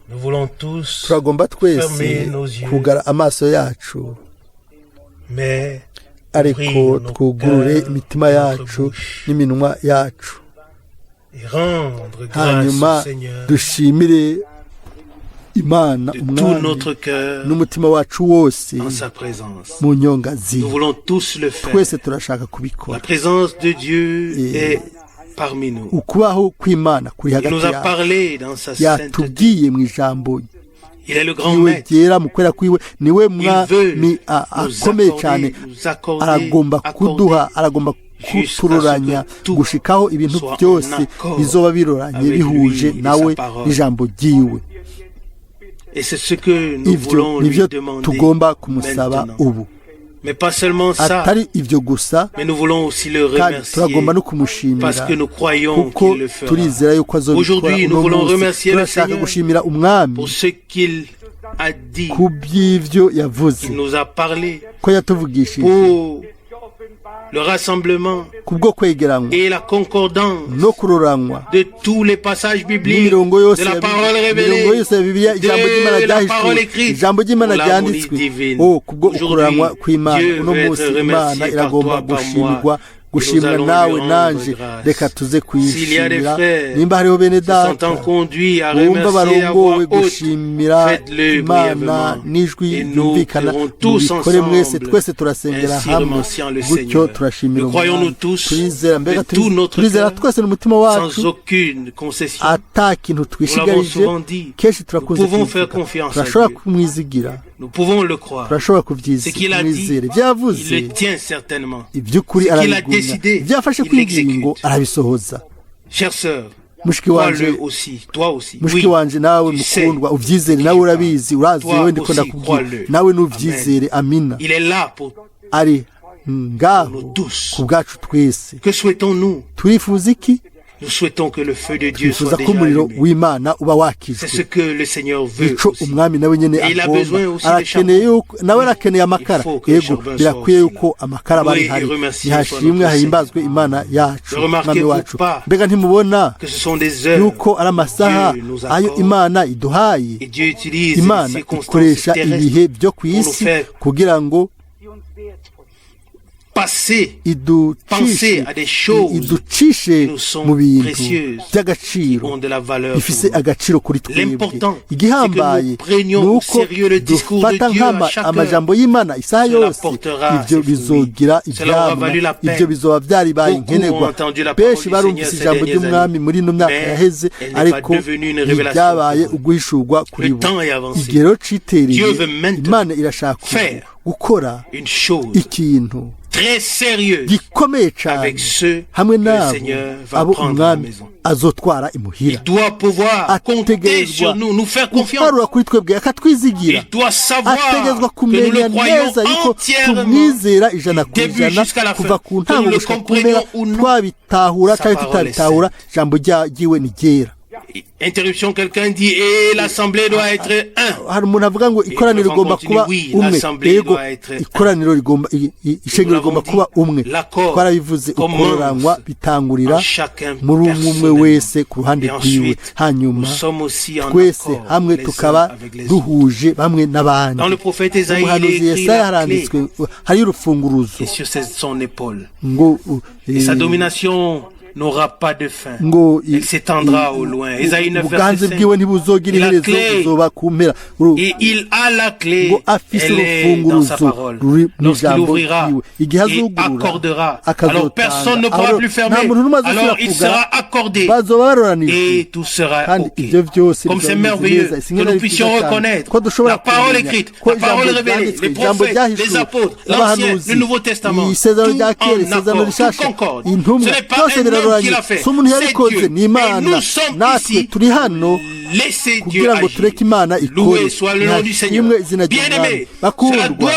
Nous voulons tous, Turagomba twese fermer nos yeux, kugara amaso yacu, mais ariko ouvrir nos twugurure cœurs, imitima notre yacu bouche. n'iminwa yacu. Et rendre grâce Hanyuma au Seigneur dushimire Imana de tout Umwami notre cœur n'umutima wacu wose en sa présence. mu nyonga ziwe. Nous voulons tous le faire. Twese turashaka kubikora. La présence de Dieu Et- est parmi nous. Ukubaho kw'Imana kuri Il hagati nous a yacu. parlé dans sa sainteté. Yatubwiye mu ijambo Il est le grand ryiwe maître. ryera, mu kwera kwiwe. Niwe Il veut mwami nous akomeye accorder, cyane. nous accorder, Aragomba kuduha, accorder aragomba jusqu'à ce kuturoranya que tout gushikaho ibintu soit en byose accord bizoba biroranye, avec bihuje lui et nawe sa parole. n'ijambo ryiwe. Et c'est ce que nous Ivyo voulons lui nivyo demander tugomba kumusaba maintenant. ubu. Mais pas seulement ça, Atari ivyo gusa, mais nous voulons aussi le kandi remercier turagomba no kumushimira parce que nous croyons kuko qu'il le fera. turizera yuko azobikora. Aujourd'hui, nous Uno voulons munsi remercier le turashaka Seigneur gushimira Umwami pour ce qu'il a dit. ku by'ivyo yavuze, Il nous a parlé ko yatuvugishije pour le rassemblement kubwo kwegeranywa et la concordance no kuroranywa de tous les passages bibliques, n'imirongo yose de la ya parole Bibiliya, révélée, imirongo yose ya Bibiliya, ijambo ry'Imana de la parole ryahishuwe, écrite, ijambo ry'Imana pour l'harmonie ryanditswe, divine. oh, kubwo Aujourd'hui, ukuranywa kw'Imana. Dieu Uno veut munsi être Imana remercié par iragomba toi, par moi. gushimirwa, Et nous gushimwa allons nawe lui rendre nanje. grâce. Reka tuze S'il y a des kuyishimira. frères Nimba hariho bene se data sentant conduits à bumva remercier à voix barongowe haute, gushimira faites-le Imana brièvement. n'ijwi Et nous ryumvikana, prierons tous mubikore mwese. ensemble, Twese turasengera ainsi hamwe remerciant le gutyo Seigneur. turashimira Le croyons-nous Umwami. tous Turizera mbega de tout notre turizera cœur, twese n'umutima wacu sans aucune concession. ata kintu Nous l'avons twishigarije. souvent dit. Kenshi Nous turakunze pouvons faire kubivuga. confiance à Turashobora Dieu. kumwizigira. Nous pouvons le croire. Turashobora Ce qu'il a dit, kumwizera. Ibyo yavuze, il le tient certainement. iby'ukuri Ce qu'il a arabigumya. décidé, Ibyo yafashe il kw'ingingo, l'exécute. arabisohoza. Chère sœur, Mushiki wanje, crois-le aussi, toi aussi. mushiki Oui, wanje, nawe tu sais mukundwa, uvyizere. qui Nawe je urabizi, urazi Toi wewe ndiko aussi, ndakubwira. crois-le. Nawe nuvyizere. Amina. Il est là pour Ari ngaho nous tous. ku bwacu twese. Que souhaitons-nous? Turifuza iki? Nous souhaitons que le feu de Dieu Twifuza soit ko déjà umuriro allumé. w'Imana uba C'est ce wakijwe. que le Seigneur veut Ico aussi. Umwami nawe nyene Et il a agomba. besoin aussi de Arakeneye charbon. yuko nawe arakeneye amakara. Il faut que le Yego, charbon soit birakwiye aussi yuko là. amakara aba Loué ari et hari. remercié soit Nihashimwe, notre hahimbazwe Imana yacu, Ne Umwami remarquez-vous wacu. pas Mbega ntimubona que ce sont des heures yuko ari amasaha Dieu nous ayo accorde Imana iduhaye? et Dieu utilise les Imana circonstances ikoresha terrestres ibihe byo ku pour nous isi faire kugira ngo passer, iducishe penser à des choses iducishe qui nous sont mu bintu précieuses, qui by'agaciro, ont de la valeur bifise pour nous. agaciro kuri twebwe. L'important, c'est que Igihambaye nous prenions ni au uko sérieux le discours de dufata Dieu à nkama chaque heure. amajambo y'Imana isaha Cela yose. portera Ivyo ses fruits. bizogira Cela aura ivyamwa. valu la peine. Ivyo bizoba vyaribaye Beaucoup ont nkenerwa. entendu la parole Benshi du barumvise Seigneur ces ijambo dernières ry'Umwami années, muri ino myaka mais yaheze, elle n'est pas ariko devenue une révélation ntibyabaye pour eux. uguhishurwa kuri Le bo. temps est avancé. Igero citereye. Dieu veut maintenant Imana irashaka ubu faire gukora une chose ikintu très sérieuse gikomeye cyane avec ceux hamwe que le n'abo Seigneur va abo prendre à la Umwami maison. azotwara imuhira. Il doit pouvoir compter Ategerezwa sur nous, nous faire confiance. guharura kuri twebwe, akatwizigira. Il doit savoir Ategerezwa que nous kumenya le croyons neza yuko entièrement tumwizera 100 ku du début ijana, jusqu'à la fin. kuva ku Que ntango nous le gushika ku mpera, comprenions ou non. twabitahura Sa cyangwa parole est tutabitahura, ijambo ryiwe ni ryera. Interruption, quelqu'un dit, et l'assemblée doit être un. Hari umuntu avuga ngo ikoraniro nous rigomba continue, kuba oui, umwe. l'assemblée Yego, doit être un. ikoraniro rigomba ishengero Nous rigomba l'avons kuba dit, umwe. l'accord Twarabivuze, commence ukororanywa bitangurira en chacun muri umwe umwe personnellement. wese ku ruhande Et rwiwe. ensuite, Hanyuma nous sommes aussi en twese accord hamwe les uns tukaba avec les autres. duhuje bamwe n'abandi. Dans le prophète Esaïe, il est Umuhanuzi écrit Yesaya la clé haranditswe hariyo urufunguruzo est sur son épaule. ngo Et sa domination n'aura pas de fin. ngo Elle s'étendra au loin. Esaïe 9, ubuganze verset 5. bwiwe ntibuzogira Et la iherezo, clé, buzoba ku mpera. Et il a la clé. Ngo afise Elle est dans sa urufunguruzo parole. ruri mu Lorsqu'il ijambo ouvrira ryiwe, igihe et azugurura accordera, alors personne ne akazotanga, pourra aho plus nta fermer. muntu n'umwe azosubira Alors il kugara, sera accordé bazoba baroranijwe, et tout sera kandi ok. ibyo byose Comme bizaba c'est bimeze merveilleux neza. que Isingene nous ari puissions byiza cyane reconnaître ko dushobora la parole kumenya écrite, ko la parole ijambo révélée, ryanditswe, les ijambo prophètes, les ryahishuwe, apôtres, l'Ancien, abahanuzi, le Nouveau Testament, isezerano tout rya kera, en isezerano accord, tout rishasha, concorde. intumwa, Ce n'est pas byose un homme qui biraroranye. l'a fait, Si umuntu c'est yabikoze, Dieu. ni Et Imana. nous sommes Natwe ici, turi hano laissez Dieu kugira ngo agir. tureke Imana ikore. Loué soit le nom du Seigneur. Nihashimwe izina ry'Umwami. Bien-aimé, cela Bakundwa, doit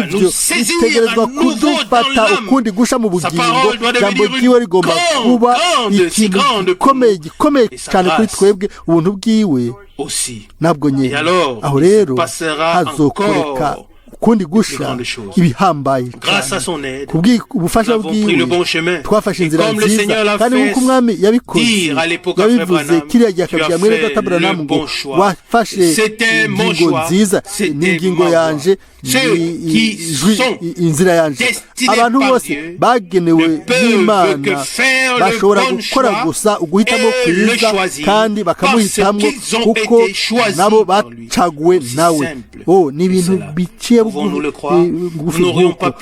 ibyo nous saisir à bitegerezwa nouveau dans kudufata l'âme. ukundi gusha mu Sa bugingo. parole doit Ijambo devenir ryiwe une rigomba grande, kuba grande, si ikintu grande pour gikomeye, nous. gikomeye Et sa cyane kuri grâce twebwe, ubuntu bwiwe aussi. nabwo nyene. Et alors, Aho il se rero passera hazokoreka encore ukundi gusha grandes choses. ibihambaye Grâce cyane. à son aide, Kubw'ubufasha nous avons pris le bwiwe bon chemin. twafashe Et inzira comme le nziza, Seigneur l'a kandi fait nk'uko Umwami yabikoze, dire à l'époque à Frère yabivuze Branham, kiriya gihe tu as akabwira mwene fait data Branham le ngo bon choix. wafashe C'était mon ingingo choix, nziza, c'était ni ingingo ma voie. yanje, Inzira yanje. Abantu bose bagenewe n'Imana bashobora gukora gusa uguhitamo kwiza kandi bakamuhitamwo kuko nabo bacaguwe nawe. Oh, ni ibintu biciye bugufi nk'uko.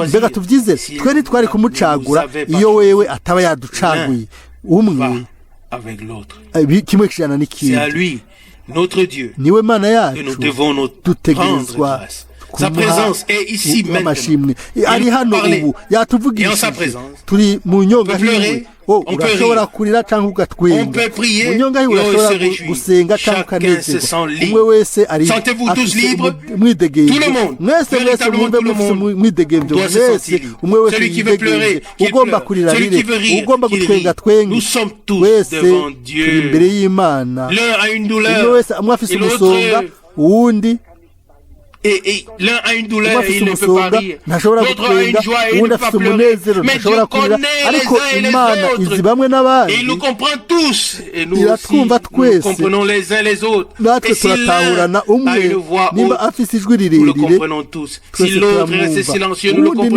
Mbega tubyizere? Twe ntitwari kumucagura iyo wewe ataba yaducaguye. Umwe kimwe kijana n'ikindi. Niwe Mana yacu dutegerezwa kumuha amashimwe. Ari hano ubu, yatuvugishije, turi mu nyonga hiwe. Oh, urashobora kurira cyangwa ugatwenga mu nyonga hiwe, urashobora gusenga cyangwa ukanezerwa. Umwe wese ari afise umwidegemvyo. Mwese, mwese mwumve mufise umwidegemvyo mwese. Umwe wese yidegemvye, ugomba kurira rire, ugomba gutwenga twenge. Wese turi imbere y'Imana. Umwe wese, umwe afise umusonga, uwundi umwe afise umusonga ntashobora gutwenga, uwundi afise umunezero ntashobora kurira. Ariko Imana izi bamwe n'abandi, iratwumva twese, natwe turatahurana. Umwe nimba afise ijwi rirerire, twese turamwumva. Uwundi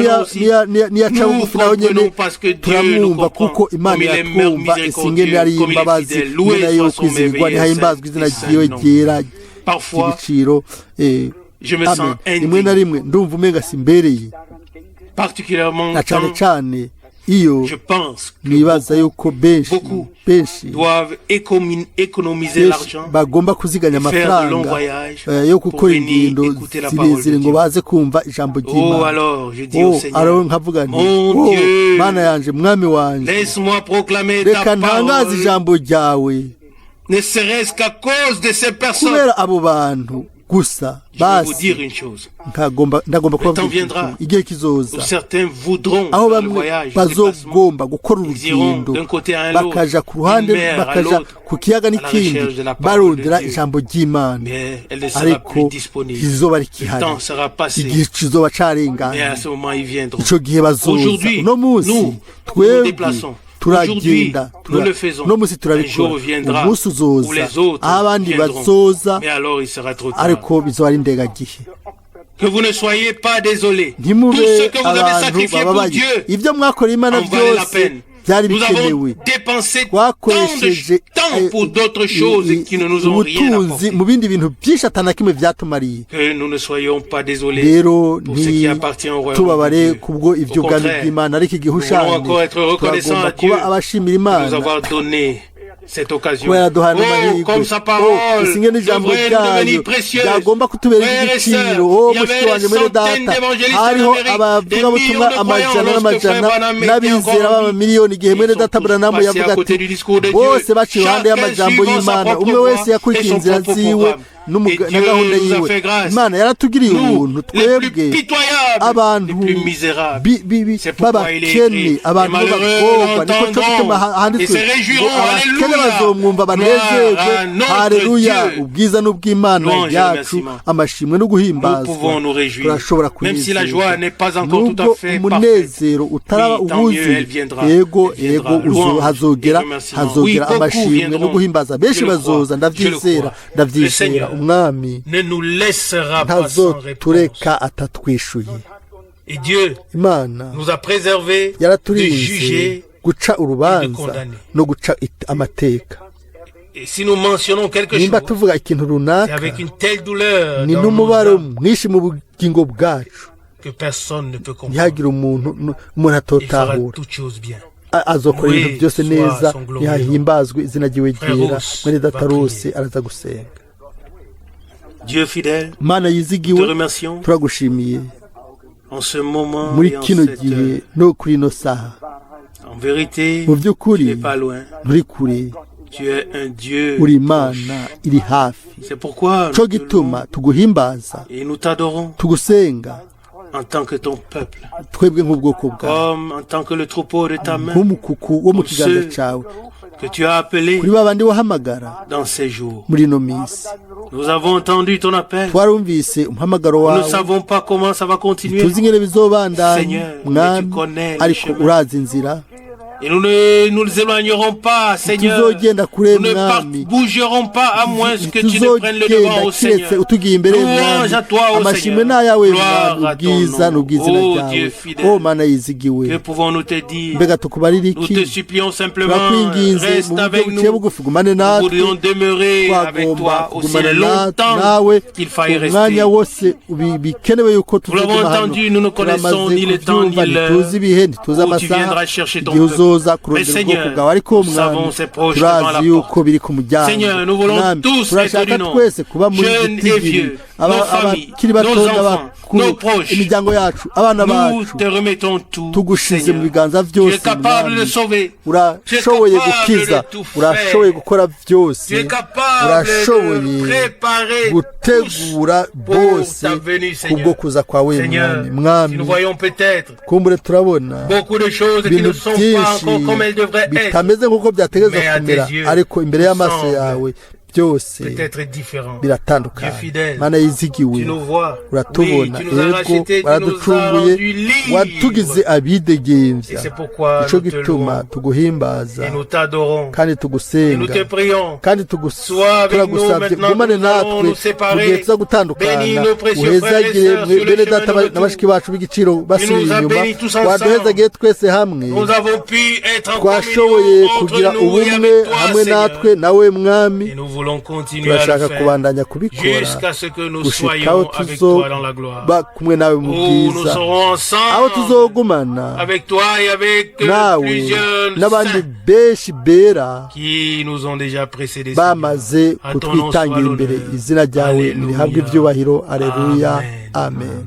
niyaca bugufi, naho nyene turamwumva, kuko Imana iratwumva. Isingene ari imbabazi nyene yo kwizigwa, ntihahimbazwa izina ryiwe ryera ry'igiciro. Amen. Rimwe na rimwe ndumva umenga simbereye, na cane cane iyo nibaza yuko benshi benshi bagomba kuziganya amafaranga yo gukora ingendo zirezire ngo baze kumva ijambo ry'Imana. Oh, alors nkavuga nti: "Oh, Mana yanje, Mwami wanje, reka ntangaze ijambo ryawe kubera abo bantu gusa." Basi ndagomba kubabwira, igihe kizoza aho bamwe bazogomba gukora urugendo, bakaja ku ruhande, bakaja ku kiyaga n'ikindi, barondera ijambo ry'Imana, ariko rizoba rikihari, igihe kizoba carenganye. Ico gihe bazoza. Uno munsi twebwe turagenda, uno munsi turabikora. Umunsi uzoza aho abandi bazoza, ariko bizoba ari indengagihe. Ntimube abantu bababaye. Ibyo mwakoreye Imana byose byari bikenewe. Twakoresheje ubutunzi mu bindi bintu byinshi atana kimwe byatumariye. Rero ntitubabare kubwo iby'ubwami bw'Imana, ariko igihushane turagomba kuba abashimira Imana kuba yaraduhaye amahirwe. Isinge n'ijambo ryayo ryagomba kutubera igiciro. Oh, mushiki wanjye, mwene data, hariho abavugabutumwa amajana n'amajana n'abizera b'amamiliyoni igihe mwene data Branham yavuga ati: "Bose baciye iruhande y'amajambo y'Imana, umwe wese yakurikiye inzira ziwe na gahunda yiwe." Imana yaratugiriye ubuntu, twebwe abantu b'abakene, abantu b'abakobwa. Niko cyo gituma handitswe ngo: "Abakene bazomwumva banezerwe." Haleluya! Ubwiza n'ubw'Imana yacu, amashimwe no guhimbazwa. Turashobora kunezerwa nubwo umunezero utaraba uwuzuye. Yego, yego, hazogera, hazogera amashimwe no guhimbaza. Benshi bazoza, ndabyizera, ndabyizera. Umwami ntazotureka atatwishuye. Imana yaraturinze guca urubanza no guca amateka. Nimba tuvuga ikintu runaka, ni n'umubaro mwinshi mu bugingo bwacu, ntihagire umuntu atotahura. Azokora ibintu byose neza, ntihahimbazwe izina ryiwe ryera. Mwene data Rose araza gusenga. Mana yizigiwe, turagushimiye muri kino gihe no kuri ino saha. Mu by'ukuri nturi kure, uri Imana iri hafi. Cyo gituma tuguhimbaza, tugusenga, twebwe nk'ubwoko bwawe, nk'umukuku wo mu kiganza cyawe, kuri ba bandi wahamagara muri ino minsi. Twarumvise umuhamagaro wawe. Tuzi ingene bizobandanya, Mwami, ariko urazi inzira. Et nous ne nous éloignerons pas, Seigneur. Ntituzogenda kure, Nous ne Mwami. Bougerons pas à moins que tu ne prennes le Ntituzogenda devant, ô kiretse Seigneur. utugiye imbere, Louange Mwami. à toi, ô Amashimwe Seigneur. n'ayawe, Gloire Mwami. à ton Ubwiza nom. n'ubw'izina Ô ryawe, Dieu fidèle. O Mana yizigiwe. Que pouvons-nous te dire? Mbega tukubarira Nous iki? te supplions simplement, Turakwinginze reste mu buryo avec buciye nous. bugufi, gumane Nous natwe. voudrions demeurer avec Twagomba toi aussi kugumana longtemps nawe qu'il faille umwanya rester. Wose bikenewe yuko Nous l'avons tuzoguma hano. entendu, nous ne connaissons Turamaze ni le temps kubyumva, ni l'heure ntituzi ibihe, ntituzi où tu amasaha viendras chercher ton igihe peuple. uzoza Mais kurondera ubwoko Seigneur, bwawe, ariko nous Mwami, savons c'est proche devant la turazi yuko porte. biri ku muryango. Seigneur, nous voulons Mwami, tous être turashaka du nombre, twese kuba muri jeunes et gitigiri, vieux, nos familles, abakiri bato nos enfants, n'abakuru, nos proches. Imiryango yacu, abana Nous bacu, te remettons tout, tugushize mu Seigneur. biganza Tu es byose, capable de Mwami. sauver. Urashoboye Tu es capable gukiza, de tout faire. urashoboye gukora byose, Tu es capable urashoboye de préparer tous gutegura pour bose ta venue, kubwo Seigneur. kuza kwawe, Seigneur, Mwami. si Mwami, nous voyons peut-être kumbure turabona beaucoup de choses qui ibintu ne sont pas byinshi encore comme elles devraient être, bitameze nk'uko byategerezwa Mais à tes kumera, yeux, ariko imbere y'amaso semble yawe byose peut-être différent. biratandukanye. Dieu fidèle, Mana yizigiwe, tu nous vois. Oui, uratubona. tu nous as Yego, rachetés, tu nous as waraducunguye, rendus libres. watugize abidegemvya. Et c'est pourquoi Ico nous te gituma louons tuguhimbaza et nous t'adorons kandi et nous te tugusenga prions. kandi Sois avec nous turagusabye, maintenant gumane que nous allons natwe nous mu séparer. gihe tuza gutandukana. Bénis nos précieux frères et Uhezagire sœurs sur le bene chemin data de retour. na bashiki bacu b'igiciro basubiye nous as inyuma. bénis tous ensemble. Waduhezagiye twese hamwe. Nous avons pu être en Twashoboye communion entre kugira nous et ubumwe avec toi, hamwe Seigneur. natwe nawe, Mwami. Et nous voulons continuer à le Turashaka faire kubandanya kubikora jusqu'à ce que nous gushika aho soyons avec toi dans la gloire. tuzoba kumwe nawe mu Où nous bwiza, serons aho ensemble tuzogumana avec toi et avec nawe plusieurs n'abandi saints benshi bera qui nous ont déjà précédés, Seigneur. bamaze À ton nom kutwitangira soit imbere. l'honneur. Izina ryawe Alléluia. nirihabwe ibyubahiro. Aleluya, Amen. amen.